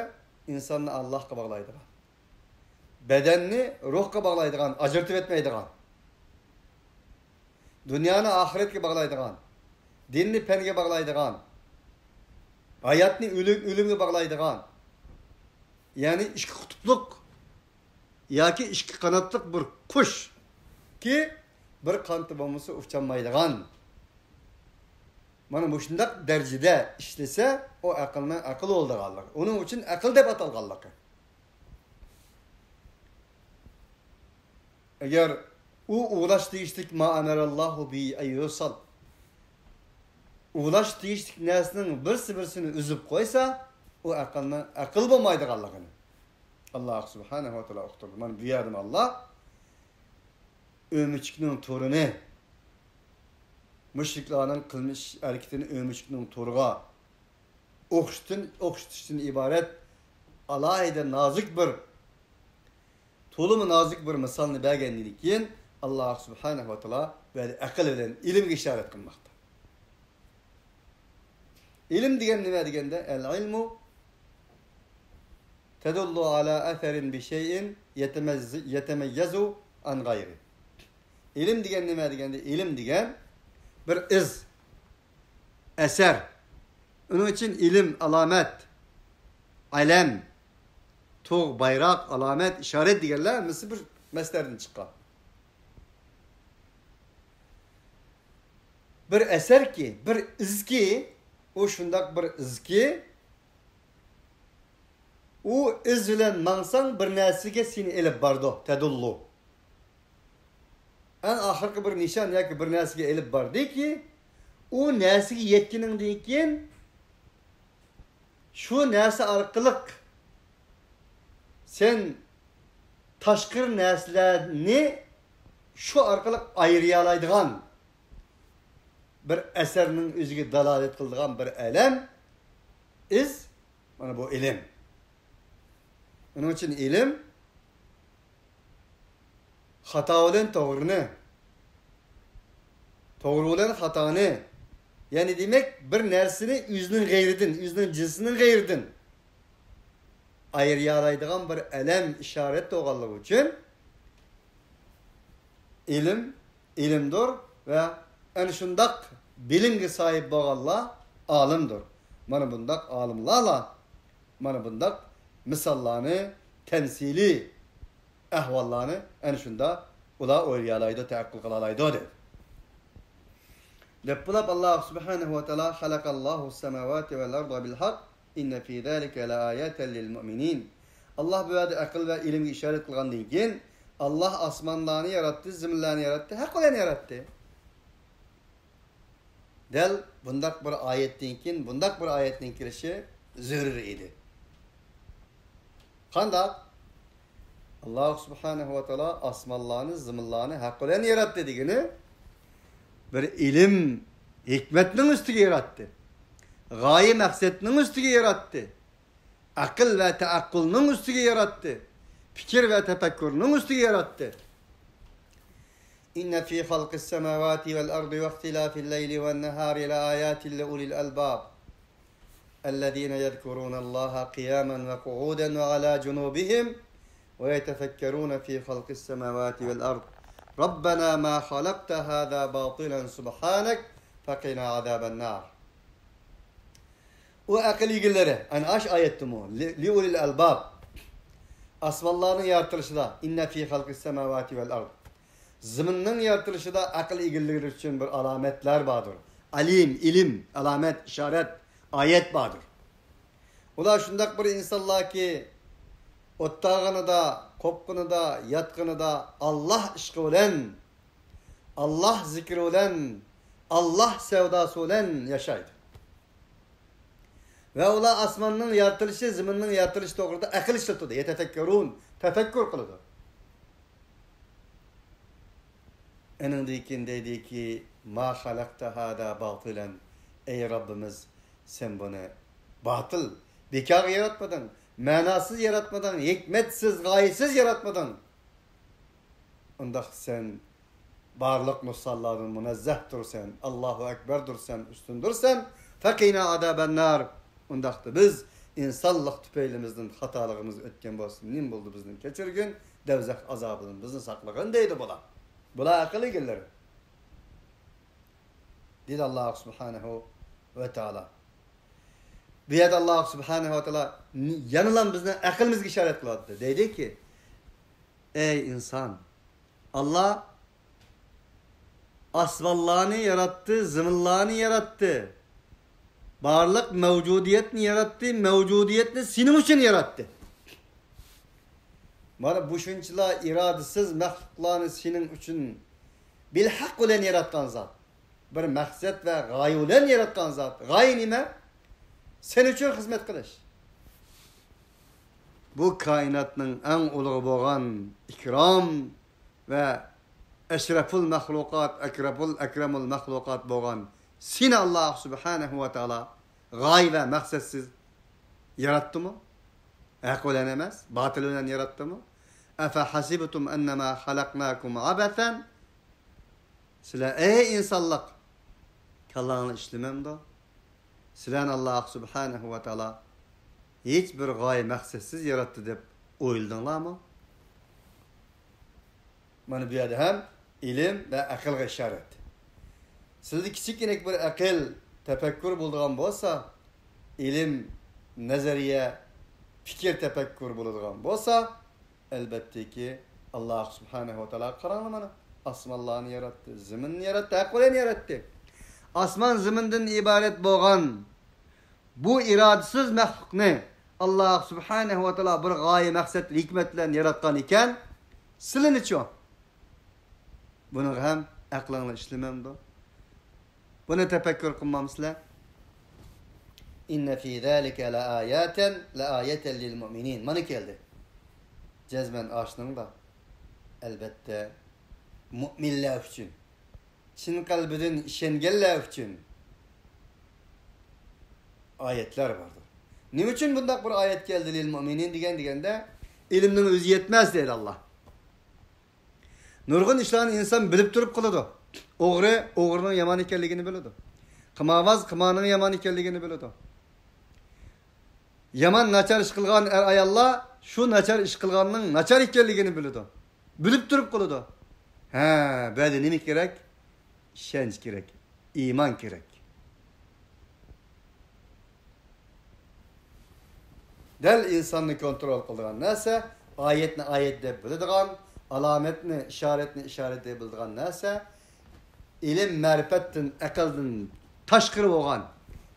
ئىنساننى ئاللاھقا باغلايدىغان، بەدەننى روھقا باغلايدىغان، ئاجرىتىۋەتمەيدىغان، دۇنيانى ئاخىرەتكە باغلايدىغان، دىننى پەنگە باغلايدىغان، ھاياتنى ئۆلۈم، ئۆلۈمگە باغلايدىغان، يەنى ئىككى قۇتۇپلۇق ياكى ئىككى قاناتلىق بىر قۇشكى بىر قانىتى بولمىسا ئۇچالمايدىغان، مانا مۇشۇنداق دەرىجىدە ئىشلىسە، ئۇ ئەقىلنىڭ ئەقىل بولىدىغانلىقى، ئۇنىڭ ئۈچۈن ئەقىل دەپ ئاتالغانلىقى. ئەگەر ئۇ ئۇلاش دېيىشلىك ما ئەمەرەللاھۇ بىھى ئەن يۇسال، ئۇلاش دېيىشلىك نەرسىنىڭ بىرسى بىرسىنى ئۈزۈپ قويسا، ئۇ ئەقىلنىڭ ئەقىل بولمايدىغانلىقىنى ئاللاھ سۇبھانەھۇ ۋە تائالا ئۇقتۇردى. مانا بۇ يەردىمۇ ئاللاھ ئۆمۈچۈكنىڭ تورىنى، مۇشرىكلارنىڭ قىلمىش ھەرىكىتىنى ئۆمۈچۈكنىڭ تورىغا ئوخشىتىن-، ئوخشىتىشتىن ئىبارەت ئالاھىدە نازۇك بىر، تولىمۇ نازۇك بىر مىسالنى بەرگەندىن كېيىن، ئاللاھ سۇبھانەھۇ ۋە تائالا بۇ يەردە ئەقىل بىلەن ئىلىمگە ئىشارەت قىلماقتا. ئىلىم دېگەن نېمە دېگەندە، العلم تدل على أثر بشيء يتميز، يتميز عن غيره. ئىلىم دېگەن نېمە دېگەندە، ئىلىم دېگەن بىر ئىز، ئەسەر. ئۇنىڭ ئۈچۈن ئىلىم، ئالامەت، ئەلەم، تۇغ، بايراق، ئالامەت، ئىشارەت دېگەنلەر ھەممىسى بىر مەسدەردىن چىققان. بىر ئەسەركى، بىر ئىزكى، ئۇ شۇنداق بىر ئىزكى، ئۇ ئىز بىلەن ماڭساڭ، بىر نەرسىگە سېنى ئېلىپ بارىدۇ، تەدۇللۇ. ئەڭ ئاخىرقى بىر نىشان ياكى بىر نەرسىگە ئېلىپ باردىكى، ئۇ نەرسىگە يەتكىنىڭدىن كېيىن، شۇ نەرسە ئارقىلىق سەن تاشقىرى نەرسىلەرنى شۇ ئارقىلىق ئايرىيالايدىغان، بىر ئەسەرنىڭ ئۆزىگە دالالەت قىلىدىغان بىر ئەلەم، ئىز، مانا بۇ ئىلىم. ئۇنىڭ ئۈچۈن ئىلىم خاتا بىلەن توغرىنى، توغرا بىلەن خاتانى، يەنى دېمەك، بىر نەرسىنى ئۆزىنىڭ غەيرىدىن، ئۆزىنىڭ جىنسىنىڭ غەيرىدىن ئايرىيالايدىغان بىر ئەلەم، ئىشارەت بولغانلىقى ئۈچۈن ئىلىم ئىلىمدۇر ۋە ئەنە شۇنداق بىلىمگە ساھىب بولغانلار ئالىمدۇر. مانا بۇنداق ئالىملارلا مانا بۇنداق مىساللارنى، تەمسىلىي ئەھۋاللارنى ئەنە شۇنداق ئۇلار ئويلىيالايدۇ، تەئەققۇل قىلالايدۇ دەپ. دەپ بولۇپ، ئاللاھ سۇبھانەھۇ ۋە تائالا، خەلەقەللاھۇس سەماۋاتى ۋەل ئەرزە بىل ھەق، ئىننە فى زالىكە لەئايەتەن لىل مۇئمىنىن. ئاللاھ بۇ يەردە ئەقىل ۋە ئىلىمگە ئىشارەت قىلغاندىن كېيىن، ئاللاھ ئاسمانلارنى ياراتتى، زېمىنلارنى ياراتتى، ھەق بىلەن ياراتتى. دەل بۇنداق بىر ئايەتتىن كېيىن بۇنداق بىر ئايەتنىڭ كېلىشى زۆرۈر ئىدى. قانداق؟ ئاللاھ سۇبھانەھۇ ۋە تائالا ئاسمانلارنى، زېمىنلارنى ھەق بىلەن ياراتتى دېگىنى، بىر ئىلىم، ھېكمەتنىڭ ئۈستىگە ياراتتى. غايە، مەقسەتنىڭ ئۈستىگە ياراتتى. ئەقىل ۋە تەئەققۇلنىڭ ئۈستىگە ياراتتى. پىكىر ۋە تەپەككۇرنىڭ ئۈستىگە ياراتتى. إن في خلق السماوات والأرض واختلاف الليل والنهار لآيات لأولي الألباب الذين يذكرون الله قياما وقعودا وعلى جنوبهم ويتفكرون في خلق السماوات والأرض ربنا ما خلقت هذا باطلا سبحانك فقنا عذاب النار. ئۇ ئەقىل ئىگىلىرى، ئەنە ئاش ئايەتتىمۇ، لىئۇلىل ئەلباب، ئاسمانلارنىڭ يارىتىلىشىدا، إن في خلق السماوات والأرض، زېمىننىڭ يارىتىلىشىدا ئەقىل ئىگىلىرى ئۈچۈن بىر ئالامەتلەر باردۇر. ئەلىم، ئىلىم، ئالامەت، ئىشارەت، ئايەت باردۇر. ئۇلار شۇنداق بىر ئىنسانلاركى، ئولتۇرغىنىدا، قوپقىنىدا، ياتقىنىدا ئاللاھ ئىشقى بىلەن، ئاللاھ زىكرى بىلەن، ئاللاھ سەۋداسى بىلەن ياشايدۇ. ۋە ئۇلار ئاسماننىڭ يارىتىلىشى، زېمىننىڭ يارىتىلىشى توغرىدا ئەقىل ئىشلىتىدۇ، يەتەفەككەرۇن، تەپەككۇر قىلىدۇ. ئېنىڭدىن كېيىن دەيدىكى، ما خەلەقتە ھازا باتىلەن، ئەي رەببىمىز، سەن بۇنى باتىل، بىكارغا ياراتمىدىڭ، مەناسىز ياراتمىدىڭ، ھېكمەتسىز، غايىسىز ياراتمىدىڭ. ئۇنداق سەن بارلىق نۇقسانلاردىن مۇنەززەھتۇرسەن، ئاللاھۇ ئەكبەردۇرسەن، ئۈستۈندۇرسەن. فەقىنا ئازابەننار. ئۇنداقتا بىز ئىنسانلىق تۈپەيلىمىزدىن خاتالىقىمىز ئۆتكەن بولسا، نېمە بولدى بىزنى كەچۈرگىن، دەۋزەخ ئازابىدىن بىزنى ساقلىغىن دەيدۇ بۇلار. بۇلار ئەقىل ئىگىلىرى. دېدى ئاللاھ سۇبھانەھۇ ۋە تائالا. بۇ يەردە ئاللاھ سۇبھانەھۇ ۋە تائالا يەنىلا بىزنىڭ ئەقلىمىزگە ئىشارەت قىلىۋاتىدۇ. دەيدۇكى، ئەي ئىنسان، ئاللاھ ئاسمانلارنى ياراتتى، زېمىنلارنى ياراتتى. بارلىق مەۋجۇدىيەتنى ياراتتى، مەۋجۇدىيەتنى سېنىڭ ئۈچۈن ياراتتى. مانا بۇ شۇنچىلا ئىرادىسىز مەخلۇقلارنى سېنىڭ ئۈچۈن بىلھەق بىلەن ياراتقان زات. بىر مەقسەت ۋە غايە بىلەن ياراتقان زات. غايە نېمە؟ سەن ئۈچۈن خىزمەت قىلىش. بۇ كائىناتنىڭ ئەڭ ئۇلۇغى بولغان ئىكرام ۋە ئەشرەفۇل مەخلۇقات، ئەكرەمۇل، ئەكرەمۇل مەخلۇقات بولغان سېنى ئاللاھ سۇبھانەھۇ ۋە تائالا غايە ۋە مەقسەتسىز ياراتتىمۇ؟ ھەق بىلەن ئەمەس، باتىل بىلەن ياراتتىمۇ؟ ئەفەھەسىبتۇم ئەننەما خەلەقناكۇم ئەبەسەن. سىلەر، ئەي ئىنسانلىق، كاللاڭلار ئىشلىمەمدۇ؟ سىلەرنى ئاللاھ سۇبھانەھۇ ۋە تائالا ھېچ بىر غايە مەقسەتسىز ياراتتى دەپ ئويلىدىڭلارمۇ؟ مانا بۇ يەردە ھەم ئىلىم ۋە ئەقىلگە ئىشارەت. سىزدە كىچىككىنە بىر ئەقىل، تەپەككۇر بولىدىغان بولسا، ئىلىم، نەزەرىيە، پىكىر، تەپەككۇر بولىدىغان بولسا، ئەلبەتتىكى، ئاللاھ سۇبھانەھۇ ۋە تائالا، قاراڭلار مانا، ئاسمانلارنى ياراتتى، زېمىننى ياراتتى، ھەق بىلەن ياراتتى. ئاسمان زېمىندىن ئىبارەت بولغان بۇ ئىرادىسىز مەخلۇقنى ئاللاھ سۇبھانەھۇ ۋە تائالا بىر غايە، مەقسەت، ھېكمەت بىلەن ياراتقان ئىكەن، سىلىنىچۇ؟ بۇنىڭغا ھەم ئەقلىڭلار ئىشلىمەمدۇ؟ بۇنى تەپەككۇر قىلمامسىلەر؟ ئىننە فى زالىكە لەئايەتەن، لەئايەتەن لىل مۇئمىنىن. مانا كەلدى. جەزمەن ئاشۇنىڭدا، ئەلبەتتە، مۇئمىنلار ئۈچۈن. چىن قەلبىدىن ئىشەنگەنلەر ئۈچۈن ئايەتلەر باردۇر. نېمە ئۈچۈن بۇنداق بىر ئايەت كەلدى لىل مۇئمىنىن دېگەن، دېگەندە، ئىلىمنىڭ ئۆزى يەتمەس دەيدۇ ئاللا. نۇرغۇن ئىشلارنى ئىنسان بىلىپ تۇرۇپ قىلىدۇ. ئوغرى ئوغرىنىڭ يامان ئىكەنلىكىنى بىلىدۇ. قىمارباز قىمارنىڭ يامان ئىكەنلىكىنى بىلىدۇ. يامان ناچار ئىش قىلغان ئەر-ئاياللار شۇ ناچار ئىش قىلغاننىڭ ناچار ئىكەنلىكىنى بىلىدۇ. بىلىپ تۇرۇپ قىلىدۇ. ھە، بۇ يەردە نېمە كېرەك؟ ئىشەنچ كېرەك، ئىمان كېرەك. دەل ئىنساننى كونترول قىلىدىغان نەرسە، ئايەتنى ئايەت دەپ بىلىدىغان، ئالامەتنى، ئىشارەتنى ئىشارەت دەپ بىلىدىغان نەرسە، ئىلىم مەرىپەتتىن، ئەقىلدىن تاشقىرى بولغان،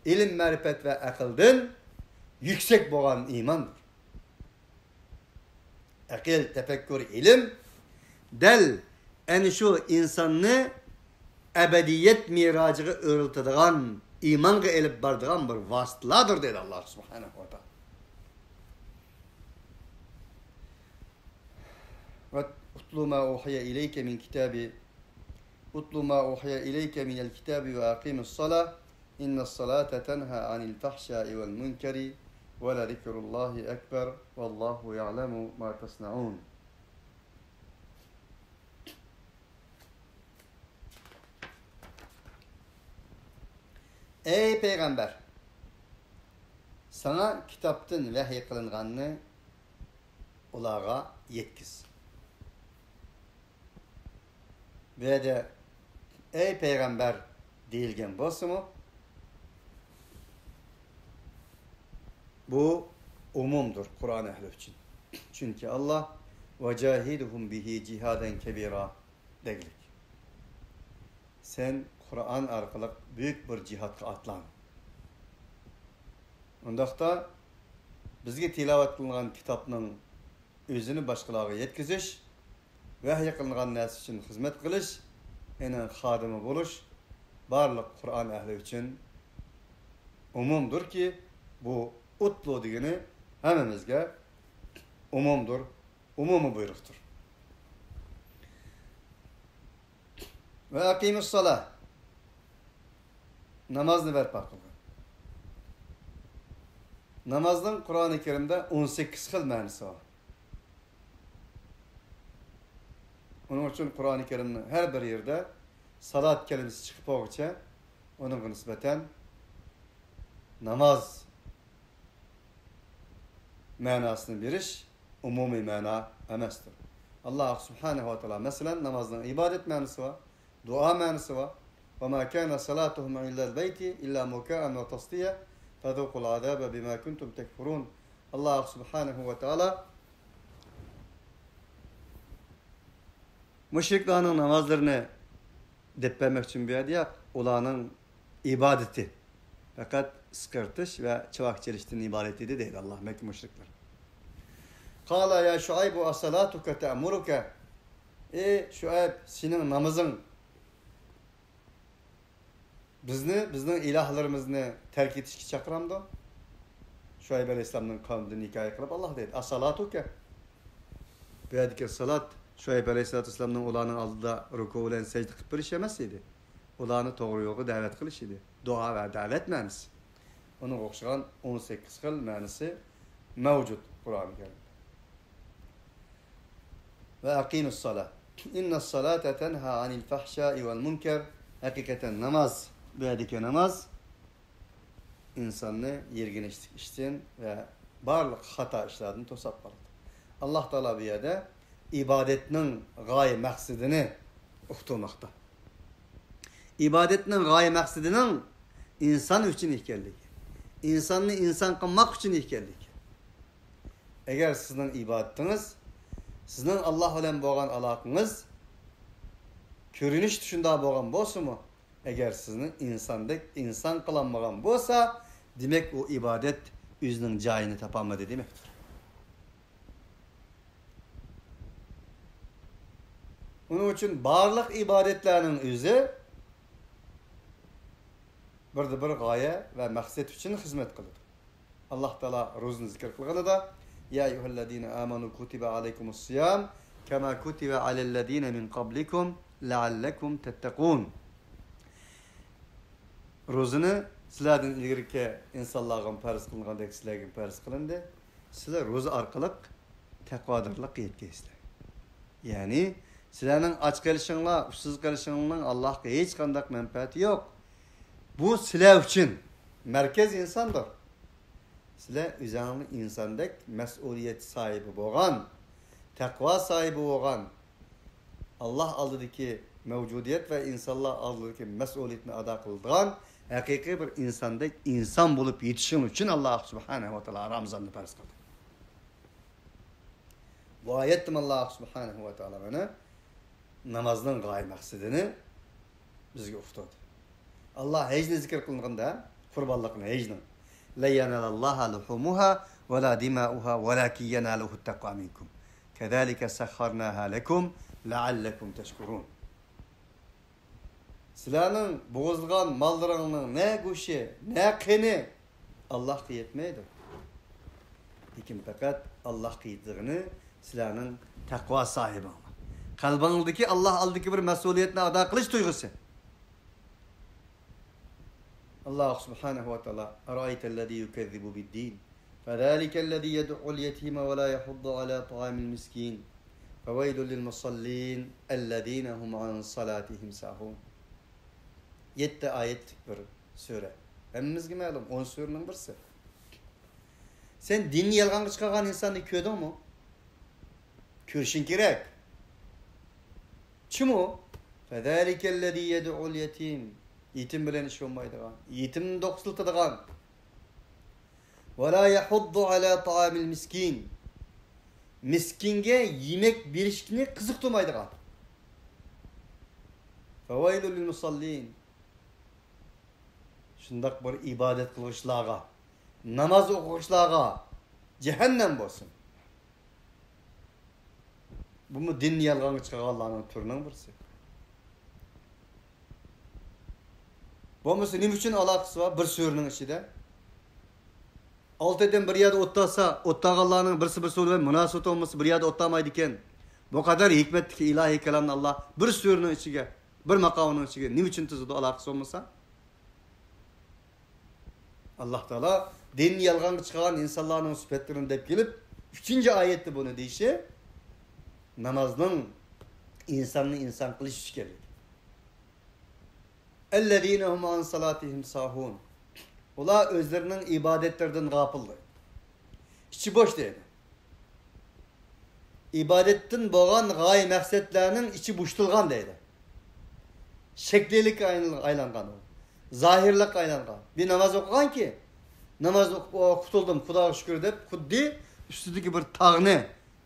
ئىلىم مەرىپەت ۋە ئەقىلدىن يۈكسەك بولغان ئىماندۇر. ئەقىل، تەپەككۇر، ئىلىم دەل ئەنە شۇ ئىنساننى ئەبەدىيەت مىراجىغا ئۆرلىتىدىغان، ئىمانغا ئېلىپ بارىدىغان بىر ۋاسىتىلەردۇر، دەيدۇ ئاللا سۇبھانەھۇ ۋە تائالا. اتل ما أوحي إليك من كتاب اتل ما أوحي إليك من الكتاب وأقم الصلاة إن الصلاة تنهى عن الفحشاء والمنكر ولذكر الله أكبر والله يعلم ما تصنعون. ئەي پەيغەمبەر! ساڭا كىتابتىن ۋەھىي قىلىنغاننى ئۇلارغا يەتكۈز. بۇ يەردە ئەي پەيغەمبەر دېيىلگەن بولسىمۇ، بۇ ئومۇمدۇر قۇرئان ئەھلى ئۈچۈن. چۈنكى ئاللا «وجاهدهم به جهادا كبيرا» دېگلىك. سەن قۇرئان ئارقىلىق بۈيۈك بىر جىھادقا ئاتلان. ئۇنداقتا بىزگە تىلاۋەت قىلىنغان كىتابنىڭ ئۆزىنى باشقىلارغا يەتكۈزۈش، ۋەھىي قىلىنغان نەرسە ئۈچۈن خىزمەت قىلىش، ئېنىڭ خادىمى بولۇش بارلىق قۇرئان ئەھلى ئۈچۈن ئومۇمدۇركى، بۇ «ئۇتلۇ» دېگىنى ھەممىمىزگە ئومۇمدۇر، ئومۇمىي بۇيرۇقتۇر. «وأقيموا الصلاة» نامازنى بەرپا قىلغىن. نامازنىڭ قۇرئانى كەرىمدە ئون سەككىز خىل مەنىسى بار. ئۇنىڭ ئۈچۈن قۇرئانى كەرىمنىڭ ھەر بىر يېرىدە سالات كەلىمىسى چىقىپ بولغۇچە ئۇنىڭغا نىسبەتەن ناماز مەناسىنى بېرىش ئومۇمىي مەنا ئەمەستۇر. ئاللا سۇبھانەھۇ ۋە تائالا، مەسىلەن، نامازنىڭ ئىبادەت مەنىسى بار، دۇئا مەنىسى بار. «وما كان صلاتهم عند البيت إلا مكاء وتصدية فذوقوا العذاب بما كنتم تكفرون». ئاللا سۇبھانەھۇ ۋە تائالا مۇشرىكلارنىڭ نامازلىرىنى دەپ بەرمەكچىمۇ بۇ يەردە ياق، ئۇلارنىڭ ئىبادىتى پەقەت ئىسقىرتىش ۋە چىۋاك چېلىشتىن ئىبارەت ئىدى دەيدۇ ئاللا مەككە مۇشرىكلار. «قال يا شعيب أصلاتك تأمرك». ئى شۇئەيب، سېنىڭ نامىزىڭ بىزنى، بىزنىڭ ئىلاھلىرىمىزنى تەرك ئېتىشكە چاقىرامدۇ؟ شۇئەيب ئەلەيھىسسالامنىڭ قەۋمىدىن ھېكايە قىلىپ ئاللا دەيدۇ، «أصلاتك». بۇ يەردىكى سالات شۇئەيب ئەلەيھىسسالاتۇ ۋەسسالامنىڭ ئۇلارنىڭ ئالدىدا رۇكۇ بىلەن سەجدە قىلىپ بېرىش ئەمەس ئىدى. ئۇلارنى توغرا يولغا دەۋەت قىلىش ئىدى. دۇئا ۋە دەۋەت مەنىسى. ئۇنىڭغا ئوخشىغان ئون سەككىز خىل مەنىسى مەۋجۇت قۇرئانى كەرىمدە. «وأقيموا الصلاة إن الصلاة تنهى عن الفحشاء والمنكر». ھەقىقەتەن ناماز، بۇ يەردىكى ناماز ئىنساننى يىرگىنچلىك ئىشتىن ۋە بارلىق خاتا ئىشلاردىن توساپ قالىدۇ. ئاللا تائالا بۇ يەردە ئىبادەتنىڭ غايە مەقسىتىنى ئۇقتۇرماقتا. ئىبادەتنىڭ غايە مەقسىتىنىڭ ئىنسان ئۈچۈن ئىكەنلىكى، ئىنساننى ئىنسان قىلماق ئۈچۈن ئىكەنلىكى. ئەگەر سىزنىڭ ئىبادىتىڭىز، سىزنىڭ ئاللا بىلەن بولغان ئالاقىڭىز كۆرۈنۈشتە شۇنداق بولغان بولسىمۇ، ئەگەر سىزنى ئىنساندەك ئىنسان قىلالمىغان بولسا، دېمەك، ئۇ ئىبادەت ئۆزىنىڭ جايىنى تاپالمىدى دېمەكتۇر. ئۇنىڭ ئۈچۈن بارلىق ئىبادەتلەرنىڭ ئۆزى بىردە بىر غايە ۋە مەقسەت ئۈچۈن خىزمەت قىلىدۇ. ئاللا تائالا روزىنى زىكىر قىلغىنىدا، يا أيها الذين آمنوا كتب عليكم الصيام كما كتب على الذين من قبلكم لعلكم تتقون. روزىنى سىلەردىن ئىلگىرىكى ئىنسانلارغا پەرز قىلىنغاندەك سىلەرگە پەرز قىلىندى. سىلەر روزا ئارقىلىق تەقۋادارلىققا يەتكەيسىلەر. يەنى سىلەرنىڭ ئاچ قېلىشىڭلار، ئۇسسۇز قېلىشىڭلارنىڭ ئاللاھقا ھېچقانداق مەنپەئەتى يوق. بۇ سىلەر ئۈچۈن. مەركەز ئىنساندۇر. سىلەر ئۆزۈڭلار ئىنساندەك مەسئۇلىيەت ساھىبى بولغان، تەقۋا ساھىبى بولغان، ئاللاھ ئالدىدىكى مەۋجۇدىيەت ۋە ئىنسانلار ئالدىدىكى مەسئۇلىيەتنى ئادا قىلىدىغان ھەقىقىي بىر ئىنساندەك ئىنسان بولۇپ يېتىشىڭ ئۈچۈن ئاللاھ سۇبھانەھۇ ۋە تائالا رامىزاننى پەرز قىلدى. بۇ ئايەتتىمۇ ئاللاھ سۇبھانەھۇ ۋە تائالا مانا نامازنىڭ غايە مەقسىتىنى بىزگە ئۇقتۇردى. ئاللاھ ھەجنى زىكىر قىلغاندا، قۇربانلىقنى، ھەجنىڭ، لەن يەنالەللاھە لۇھۇمۇھا ۋەلا دىمائۇھا ۋەلاكىن يەنالۇھۇت تەقۋا مىنكۇم. كەزالىكە سەخخەرناھا لەكۇم لەئەللەكۇم تەشكۇرۇن. سىلەرنىڭ بوغۇزلىغان ماللىرىڭنىڭ نە گۆشى، نە قېنى ئاللاھقا يەتمەيدۇ. لېكىن پەقەت ئاللاھقا يېتىدىغىنى سىلەرنىڭ تەقۋا ساھىبىڭلار. قەلبىڭدىكى ئاللاھ ئالدىدىكى بىر مەسئۇلىيەتنى ئادا قىلىش تۇيغۇسى. ئاللاھ سۇبھانەھۇ ۋە تائالا، ئەرائەيتەللەزى يۇكەززىبۇ بىددىن. فذلك الذي يدع اليتيم ولا يحض على طعام المسكين. فويل للمصلين الذين هم عن صلاتهم ساهون. يەتتە ئايەتلىك بىر سۈرە. ھەممىمىزگە مەلۇم، ئون سۈرىنىڭ بىرسى. سەن دىننى يالغانغا چىقارغان ئىنساننى كۆردۈڭمۇ؟ كۆرۈشۈڭ كېرەك. چىمۇ؟ فذلك الذي يدع اليتيم. يېتىم بىلەن ئىش بولمايدىغان، يېتىمنى دوقسىلىتىدىغان. ولا يحض على طعام المسكين. مىسكىنگە يېمەك بېرىشنى قىزىقتۇرمايدىغان. فويل للمصلين. شۇنداق بىر ئىبادەت قىلغۇچىلارغا، ناماز ئوقۇغۇچىلارغا جەھەننەم بولسۇن. بۇمۇ دىننى يالغانغا چىقارغانلارنىڭ تۈرىنىڭ بىرسى. بولمىسا نېمە ئۈچۈن ئالاقىسى بار بىر سۈرىنىڭ ئىچىدە؟ ئالتە ئادەم بىر يەردە ئولتۇرسا، ئولتۇرغانلارنىڭ بىرسى بىرسى بىلەن مۇناسىۋىتى بولمىسا، بىر يەردە ئولتۇرمايدىكەن. بۇ قەدەر ھېكمەتلىك ئىلاھىي كالامنى ئاللاھ بىر سۈرىنىڭ ئىچىگە، بىر ماقامنىڭ ئىچىگە نېمە ئۈچۈن تىزىدۇ، ئالاقىسى بولمىسا؟ ئاللاھ تائالا دىننى يالغانغا چىقارغان ئىنسانلارنىڭ سۈپەتلىرىنى دەپ كېلىپ، ئۈچىنچى ئايەتتە بۇنى دېيىشى، نامازنىڭ ئىنساننى ئىنسان قىلىش ئىكەنلىكى. ئەللەزىنە ھۇم ئەن سالاتىھىم ساھۇن. ئۇلار ئۆزلىرىنىڭ ئىبادەتلىرىدىن غاپىل. ئىچى بوش دەيدۇ. ئىبادەتتىن بولغان غايە مەقسەتلەرنىڭ ئىچى بوشىتىلغان دەيدۇ. شەكلىيلىككە ئايلانغان ئۇ. زاھىرلىققا ئايلانغان. بىر ناماز ئوقۇغانكى، ناماز ئوقۇپ، ئو، قۇتۇلدۇم، خۇداغا شۈكۈر دەپ، خۇددى ئۈستىدىكى بىر تاغنى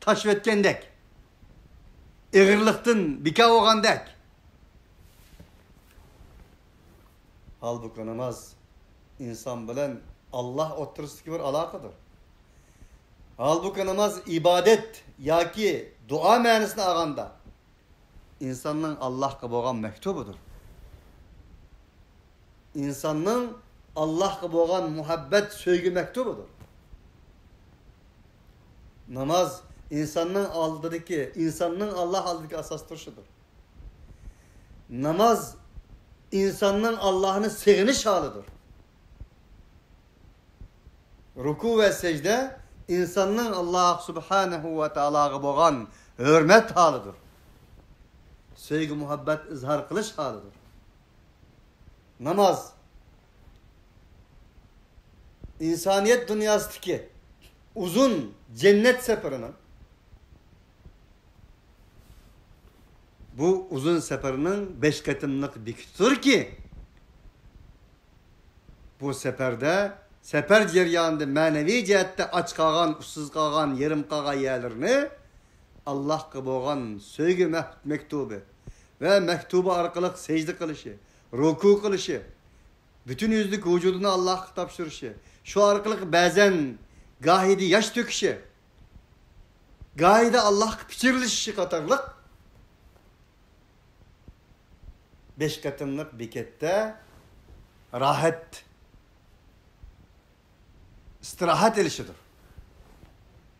تاشلىۋەتكەندەك. ئېغىرلىقتىن بىكار بولغاندەك. ھالبۇكى، ناماز ئىنسان بىلەن ئاللاھ ئوتتۇرىسىدىكى بىر ئالاقىدۇر. ھالبۇكى، ناماز ئىبادەت ياكى دۇئا مەنىسىنى ئالغاندا، ئىنساننىڭ ئاللاھقا بولغان مەكتۇبىدۇر. ئىنساننىڭ ئاللاھقا بولغان مۇھەببەت، سۆيگۈ مەكتۇبىدۇر. ناماز ئىنساننىڭ ئالدىدىكى، ئىنساننىڭ ئاللاھ ئالدىدىكى ئاساس تۇرۇشىدۇر. ناماز ئىنساننىڭ ئاللاھنى سېغىنىش ھالىدۇر. رۇكۇ ۋە سەجدە ئىنساننىڭ ئاللاھ سۇبھانەھۇ ۋە تائالاغا بولغان ھۆرمەت ھالىدۇر. سۆيگۈ، مۇھەببەت ئىزھار قىلىش ھالىدۇر. ناماز ئىنسانىيەت دۇنياسىدىكى ئۇزۇن جەننەت سەپىرىنىڭ، بۇ ئۇزۇن سەپەرنىڭ بەش قېتىملىق بېكىتىدۇركى، بۇ سەپەردە، سەپەر جەريانىدا مەنىۋى جەھەتتە ئاچ قالغان، ئۇسسۇز قالغان، يېرىم قالغان يەرلىرىنى ئاللاھقا بولغان سۆيگۈ مەھ-، مەكتۇبى ۋە مەكتۇبى ئارقىلىق سەجدە قىلىشى، رۇكۇ قىلىشى، پۈتۈن يۈزلۈك ۋۇجۇدىنى ئاللاھقا تاپشۇرۇشى، شۇ ئارقىلىق بەزەن گاھىدا ياش تۆكۈشى، گاھىدا ئاللاھقا پىچىرلىشىشى قاتارلىق بەش قېتىملىق بېكەتتە راھەت، ئىستىراھەت ئېلىشىدۇر.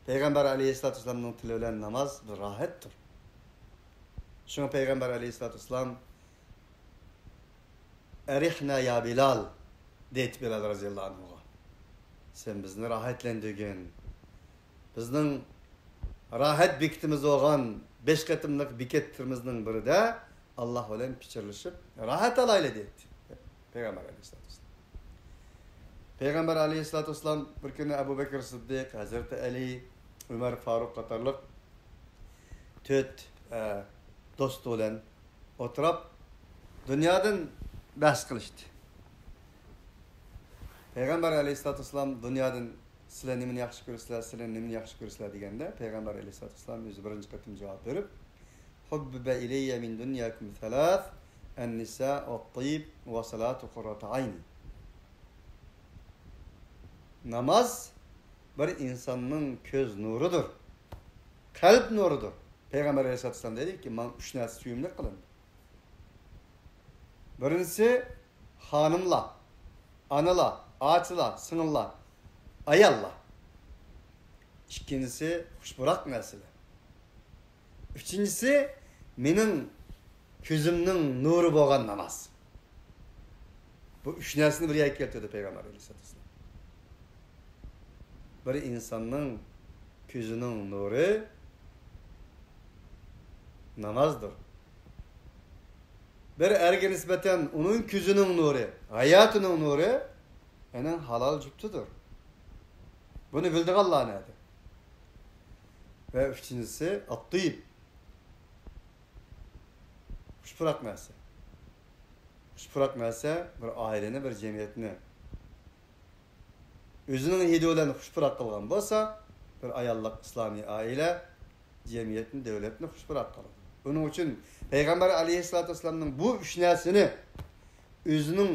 پەيغەمبەر ئەلەيھىسسالاتۇ ۋەسسالامنىڭ تىلى بىلەن ناماز بىر راھەتتۇر. شۇڭا پەيغەمبەر ئەلەيھىسسالاتۇ ۋەسسالام «ئەرىھنا يا بىلال» دەيتتى بىلال رەزىياللاھۇ ئەنھۇغا. «سەن بىزنى راھەتلەندۈرگىن. بىزنىڭ راھەت بېكىتىمىز بولغان بەش قېتىملىق بېكەتلىرىمىزنىڭ بىرىدە ئاللاھ بىلەن پىچىرلىشىپ راھەت ئالايلى» دەيتتى پەيغەمبەر ئەلەيھىسسالاتۇ ۋەسسالام. پەيغەمبەر ئەلەيھىسسالاتۇ ۋەسسالام بىر كۈنى ئەبۇ بەكرى سىددىق، ھەزرىتى ئەلى، ئۆمەر فاروق قاتارلىق تۆت، ئە، دوستى بىلەن ئولتۇرۇپ دۇنيادىن بەھس قىلىشتى. پەيغەمبەر ئەلەيھىسسالاتۇ ۋەسسالام دۇنيادىن «سىلەر نېمىنى ياخشى كۆرىسىلەر، سىلەر نېمىنى ياخشى كۆرىسىلەر؟» دېگەندە، پەيغەمبەر ئەلەيھىسسالاتۇ ۋەسسالام ئۆزى بىرىنچى قېتىم جاۋاب بېرىپ، «حبب إلي من دنياكم ثلاث، النساء والطيب وصلاة قرة عين.» ناماز بىر ئىنساننىڭ كۆز نۇرىدۇر، قەلب نۇرىدۇر. پەيغەمبەر ئەلەيھىسسالاتۇ ۋەسسالام دەيدىكى، «ماڭا ئۈچ نەرسە سۆيۈملۈك قىلىندى. بىرىنچىسى، خانىملار، ئانىلار، ئاچىلار، سىڭىللار، ئاياللار. ئىككىنچىسى، خۇش پۇراق نەرسىلەر. ئۈچىنچىسى، مېنىڭ كۆزۈمنىڭ نۇرى بولغان ناماز.» بۇ ئۈچ نەرسىنى بىر يەرگە كەلتۈردى پەيغەمبەر ئەلەيھىسسالاتۇ ۋەسسالام. بىر ئىنساننىڭ كۆزىنىڭ نۇرى نامازدۇر. بىر ئەرگە نىسبەتەن ئۇنىڭ كۆزىنىڭ نۇرى، ھاياتىنىڭ نۇرى ئۇنىڭ ھالال جۈپتىدۇر. بۇنى بىلىدىغانلار نەدە؟ ۋە ئۈچىنچىسى، ئەت-تىيب. خۇش پۇراق نەرسە. خۇش پۇراق نەرسە بىر ئائىلىنى، بىر جەمئىيەتنى ئۆزىنىڭ ھىدى بىلەن خۇش پۇراق قىلغان بولسا، بىر ئاياللىق ئىسلامىي ئائىلە جەمئىيەتنى، دۆلەتنى خۇش پۇراق قىلىدۇ. بۇنىڭ ئۈچۈن پەيغەمبەر ئەلەيھىسسالاتۇ ۋەسسالامنىڭ بۇ ئۈچ نەرسىنى ئۆزىنىڭ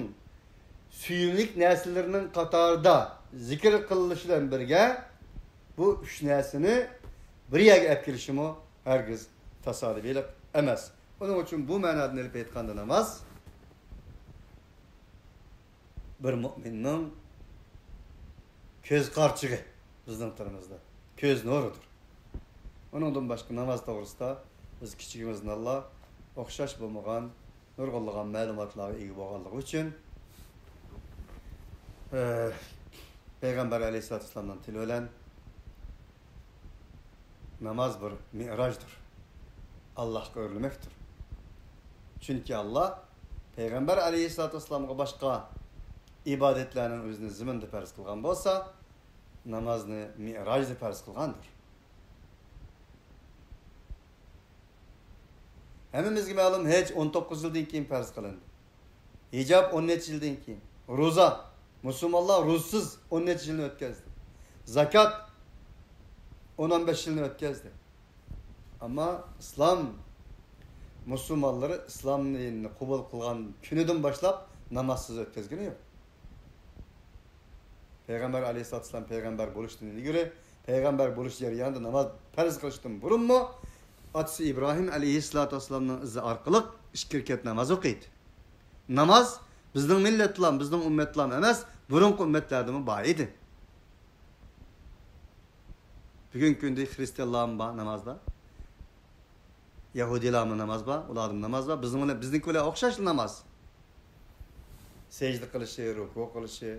سۆيۈملۈك نەرسىلىرىنىڭ قاتارىدا زىكىر قىلىنىشى بىلەن بىرگە، بۇ ئۈچ نەرسىنى بىر يەرگە ئەپ كېلىشىمۇ ھەرگىز تاسادىپىيلىق ئەمەس. ئۇنىڭ ئۈچۈن بۇ مەنادىن ئېلىپ ئېيتقاندا، ناماز بىر مۆمىننىڭ كۆز قارىچۇقى، بىزنىڭ تىلىمىزدا كۆز نۇرىدۇر. ئۇنىڭدىن باشقا ناماز توغرىسىدا بىز كىچىكىمىزدىن ئوخشاش بولمىغان نۇرغۇنلىغان مەلۇماتلارغا ئىگە بولغانلىقى ئۈچۈن، ئە، پەيغەمبەر ئەلەيھىسسالاتۇ ۋەسسالامنىڭ تىلى بىلەن، ناماز بىر مىئراجدۇر. ئاللاھقا ئۆرلىمەكتۇر. چۈنكى ئاللاھ پەيغەمبەر ئەلەيھىسسالاتۇ ۋەسسالامغا باشقا ئىبادەتلەرنىڭ ئۆزىنى زېمىندا پەرز قىلغان بولسا، نامازنى مىئراجدا پەرز قىلغاندۇر. ھەممىمىزگە مەلۇم، ھەج ئون توققۇز يىلدىن كېيىن پەرز قىلىندى. ھىجاب ئون نەچچە يىلدىن كېيىن. روزا، مۇسۇلمانلار روزىسىز ئون نەچچە يىلنى ئۆتكەزدى. زاكات ئون، ئون بەش يىلنى ئۆتكەزدى. ئەمما ئىسلام مۇسۇلمانلىرى ئىسلام دىنىنى قوبۇل قىلغان كۈنىدىن باشلاپ نامازسىز ئۆتكەزگىنى يوق. پەيغەمبەر ئەلەيھىسسالاتۇ ۋەسسالام پەيغەمبەر بولۇشتىن ئىلگىرى، پەيغەمبەر بولۇش جەريانىدا ناماز پەرز قىلىشتىن بۇرۇنمۇ ئاتىسى ئىبراھىم ئەلەيھىسسالاتۇ ۋەسسالامنىڭ ئىزى ئارقىلىق ئىككى رەكەت ناماز ئوقۇيدۇ. ناماز بىزنىڭ مىللەتلام، بىزنىڭ ئۈممەتلام ئەمەس، بۇرۇنقى ئۈممەتلەردىمۇ بار ئىدى. بۈگۈنكى كۈندە خرىستىيانلارمۇ بار نامازدا. يەھۇدىيلارمۇ ناماز بار، ئۇلاردىمۇ ناماز بار. بىزنىڭ بىلەن، بىزنىڭكى بىلەن ئوخشاشلا ناماز. سەجدە قىلىشى، رۇكۇ قىلىشى.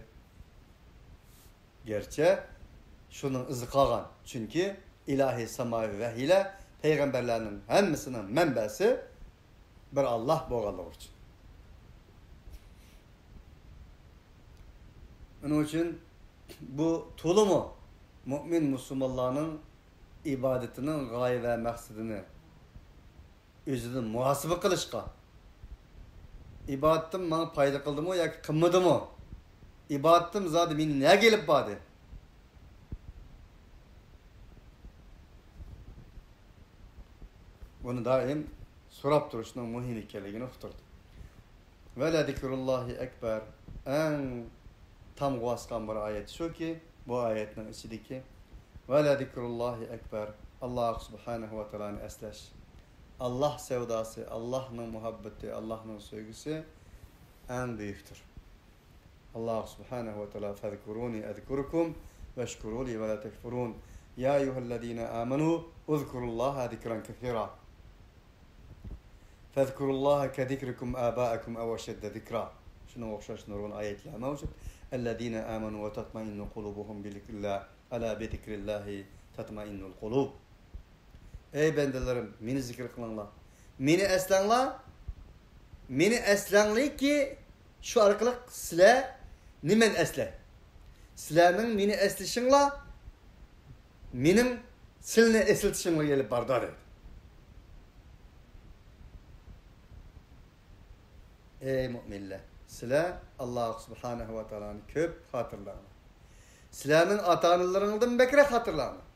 گەرچە شۇنىڭ ئىزى قالغان. چۈنكى ئىلاھىي ساماۋىي ۋەھىيلەر پەيغەمبەرلەرنىڭ ھەممىسىنىڭ مەنبەسى بىر ئاللاھ بولغانلىقى ئۈچۈن. ئۇنىڭ ئۈچۈن بۇ تولىمۇ مۆمىن مۇسۇلمانلارنىڭ ئىبادىتىنىڭ غايە ۋە مەقسىتىنى ئۆزىدىن مۇھاسىبە قىلىشقا، ئىبادىتىم ماڭا پايدا قىلدىمۇ ياكى قىلمىدىمۇ؟ ئىبادىتىم زادى مېنى نەگە ئېلىپ باردى؟ بۇنى دائىم سوراپ تۇرۇشنىڭ مۇھىم ئىكەنلىكىنى ئۇقتۇردى. ولذكر الله أكبر. ئەڭ تامغا باسقان بىر ئايەت شۇكى، بۇ ئايەتنىڭ ئىچىدىكى ولذكر الله أكبر، ئاللاھ سۇبھانەھۇ ۋە تائالانى ئەسلەش، ئاللاھ سەۋداسى، ئاللاھنىڭ مۇھەببىتى، ئاللاھنىڭ سۆيگۈسى ئەڭ بۈيۈكتۇر. ئاللاھ سۇبھانەھۇ ۋە تائالا فەزكۇرۇنى ئەزكۇركۇم ۋەشكۇرۇلى ۋە لا تەكفۇرۇن. يا أيها الذين آمنوا اذكروا الله ذكرا كثيرا. فاذكروا الله كذكركم آباءكم أو أشد ذكرا. شۇنىڭغا ئوخشاش نۇرغۇن ئايەتلەر مەۋجۇت. الذين آمنوا وتطمئن قلوبهم بذكر الله ألا بذكر الله تطمئن القلوب. ئەي بەندىلىرىم، مېنى زىكىر قىلىڭلار. مېنى ئەسلەڭلار. مېنى ئەسلەڭلاركى، شۇ ئارقىلىق سىلەر نېمەن ئەسلەي؟ سىلەرنىڭ مېنى ئەسلىشىڭلار مېنىڭ سىلىنى ئېسىلتىشىڭلارغا ئېلىپ بارىدۇ، دەيدۇ. ئەي مۆمىنلەر، سىلەر ئاللا سۇبھانەھۇ ۋە تائالانى كۆپ خاتىرىلەڭلار. سىلەرنىڭ ئاتا-ئانىلىرىڭلاردىن بەكرەك خاتىرىلەڭلار.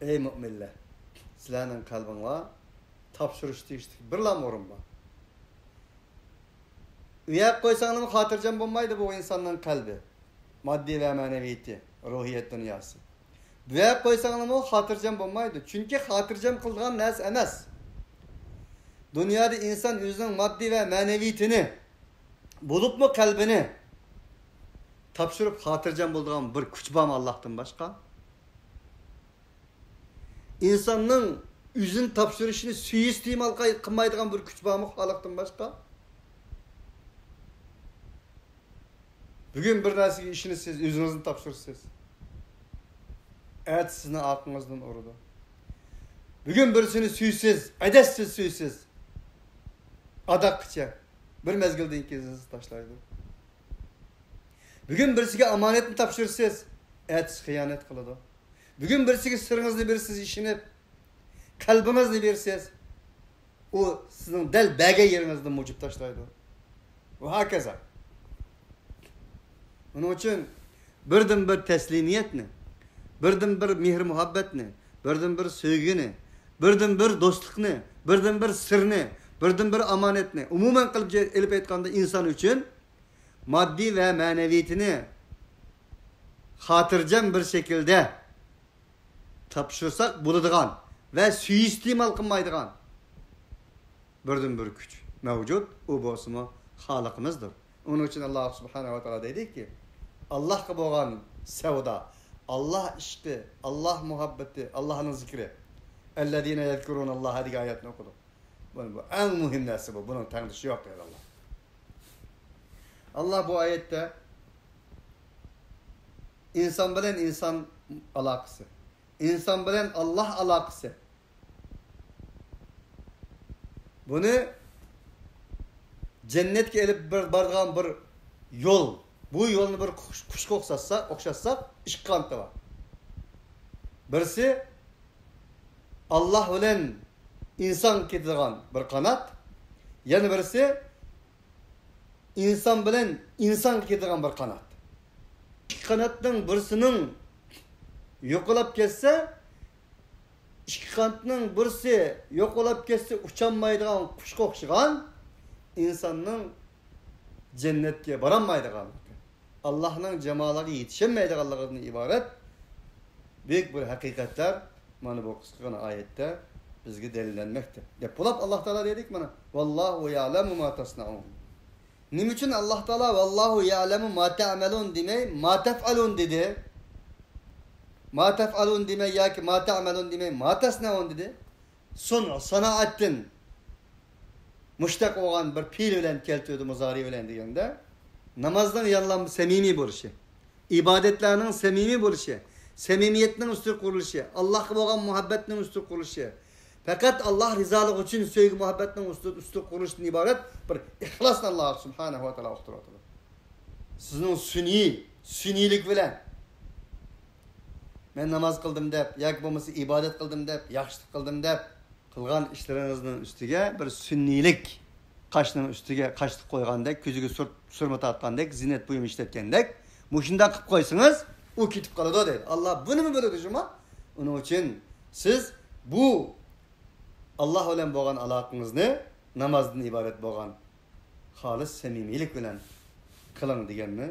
ئەي مۆمىنلەر، سىلەرنىڭ قەلبىڭلار تاپشۇرۇش تېگىشلىك بىرلا ئورۇن بار. ئۇ يەرگە قويساڭلارمۇ خاتىرجەم بولمايدۇ بۇ ئىنساننىڭ قەلبى، ماددىي ۋە مەنىۋىيىتى، روھىيەت دۇنياسى. بۇ يەرگە قويساڭلارمۇ خاتىرجەم بولمايدۇ. چۈنكى خاتىرجەم قىلىدىغان نەرسە ئەمەس. دۇنيادا ئىنسان ئۆزىنىڭ ماددىي ۋە مەنىۋىيىتىنى، بولۇپمۇ قەلبىنى تاپشۇرۇپ خاتىرجەم بولىدىغان بىر كۈچ بارمۇ ئاللاھتىن باشقا؟ ئىنساننىڭ ئۆزىنى تاپشۇرۇشىنى سۇيىئىستېمال قاي-، قىلمايدىغان بىر كۈچ بارمۇ خالىقتىن باشقا؟ بۈگۈن بىر نەرسىگە ئىشىنىسىز، ئۆزىڭىزنى تاپشۇرىسىز. ئەتىسى سىزنى ئارقىڭىزدىن ئۇرىدۇ. بۈگۈن بىرسىنى سۆيىسىز، ئەدەپسىز سۆيىسىز. ئاداققىچە. بىر مەزگىلدىن كېيىن سىزنى تاشلايدۇ. بۈگۈن بىرسىگە ئامانەتنى تاپشۇرىسىز، ئەتىسى خىيانەت قىلىدۇ. بۈگۈن بىرسىگە سىرىڭىزنى بېرىسىز، ئىشىنىپ، قەلبىڭىزنى بېرىسىز، ئۇ سىزنىڭ دەل بەرگەن يېرىڭىزدىن مۇجۇپ تاشلايدۇ. ۋە ھاكازا. ئۇنىڭ ئۈچۈن بىردىنبىر تەسلىمىيەتنى، بىردىنبىر مېھىر-مۇھەببەتنى، بىردىنبىر سۆيگۈنى، بىردىنبىر دوستلۇقنى، بىردىنبىر سىرنى، بىردىنبىر ئامانەتنى، ئومۇمەن قىلىپ ئېلىپ ئېيتقاندا، ئىنسان ئۈچۈن ماددىي ۋە مەنىۋىيىتىنى خاتىرجەم بىر شەكىلدە تاپشۇرساق بولىدىغان ۋە سۇيىئىستېمال قىلمايدىغان بىردىنبىر كۈچ مەۋجۇت، ئۇ بولسىمۇ خالىقىمىزدۇر. ئۇنىڭ ئۈچۈن ئاللا سۇبھانەھۇ ۋە تائالا دەيدۇكى، ئاللاھقا بولغان سەۋدا، ئاللا ئىشقى، ئاللا مۇھەببىتى، ئاللانىڭ زىكرى. ئەللەزىنە يەزكۇرۇنەللاھە دېگەن ئايەتنى ئوقۇدۇق. بۇ، بۇ ئەڭ مۇھىم نەرسە بۇ. بۇنىڭ تەڭدىشى يوق دەيدۇ ئاللا. ئاللا بۇ ئايەتتە ئىنسان بىلەن ئىنسان ئالاقىسى، ئىنسان بىلەن ئاللا ئالاقىسى، بۇنى جەننەتكە ئېلىپ بىر بارىدىغان بىر يول. بۇ يولنى بىر قۇش-، قۇشقا ئوخشاتسا-، ئوخشاتساق، ئىككى قانىتى بار. بىرسى ئاللا بىلەن ئىنسان كېتىدىغان بىر قانات، يەنە بىرسى ئىنسان بىلەن ئىنسانغا كېتىدىغان بىر قانات. ئىككى قاناتنىڭ بىرسىنىڭ يوقىلاپ كەتسە، ئىككى قانىتنىڭ بىرسى يوقىلاپ كەتسە، ئۇچالمايدىغان قۇشقا ئوخشىغان، ئىنساننىڭ جەننەتكە بارالمايدىغانلىقى، ئاللانىڭ جامالىغا يېتىشەلمەيدىغانلىقىدىن ئىبارەت بۈيۈك بىر ھەقىقەتلەر مانا بۇ قىسقىغىنە ئايەتتە بىزگە دەلىللەنمەكتە. گەپ بولاپ، ئاللا تائالا دېدىك مانا، ۋاللاھۇ يەلەمۇ ما تەسنەئۇن. نېمە ئۈچۈن ئاللا تائالا ۋاللاھۇ يەلەمۇ ما تەئمەلۇن دېمەي، ما تەفئەلۇن دېدى؟ ما تەفئەلۇن دېمەي ياكى ما تەئمەلۇن دېمەي، ما تەسنەئۇن دېدى؟ سۇنئ، سانائەتتىن مۇشتەق بولغان بىر پېئىل بىلەن كەلتۈردى، مۇزارى بىلەن دېگەندە، نامازنىڭ يەنىلا سەمىمىي بولۇشى، ئىبادەتلەرنىڭ سەمىمىي بولۇشى، سەمىمىيەتنىڭ ئۈستىگە قۇرۇلۇشى، ئاللاھقا بولغان مۇھەببەتنىڭ ئۈستىگە قۇرۇلۇشى، پەقەت ئاللاھ رىزالىقى ئۈچۈن سۆيگۈ مۇھەببەتنىڭ ئۈستىگە، ئۈستىگە قۇرۇلۇشتىن ئىبارەت بىر ئىخلاسنى ئاللاھ سۇبھانەھۇ ۋە تائالا ئۇقتۇرۇۋاتىدۇ. سىزنىڭ سۈنئىي، سۈنئىيلىك بىلەن، مەن ناماز قىلدىم دەپ ياكى بولمىسا ئىبادەت قىلدىم دەپ، ياخشىلىق قىلدىم دەپ، قىلغان ئىشلىرىڭىزنىڭ ئۈستىگە بىر سۈنئىيلىك، قاشنىڭ ئۈستىگە قاشلىق قويغاندەك، كۆزىگە سۈر-، سۈرمە تارتقاندەك، زىننەت بۇيۇمى ئىشلەتكەندەك، مۇشۇنداق قىلىپ قويسىڭىز، ئۇ كېتىپ قالىدۇ دەيدۇ. ئاللا بۇنىمۇ بىلىدۇ جۇما. ئۇنىڭ ئۈچۈن سىز بۇ ئاللا بىلەن بولغان ئالاقىڭىزنى نامازدىن ئىبارەت بولغان خالىس سەمىمىيلىك بىلەن قىلىڭ دېگەننى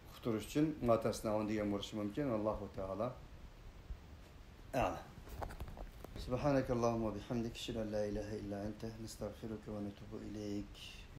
ئۇقتۇرۇش ئۈچۈن ما تەسنەئۇن دېگەن بولۇشى مۇمكىن. ۋاللاھۇ تائالا ئەلەم. سبحانك اللهم وبحمدك، أشهد أن لا إله إلا أنت، نستغفرك ونتوب إليك.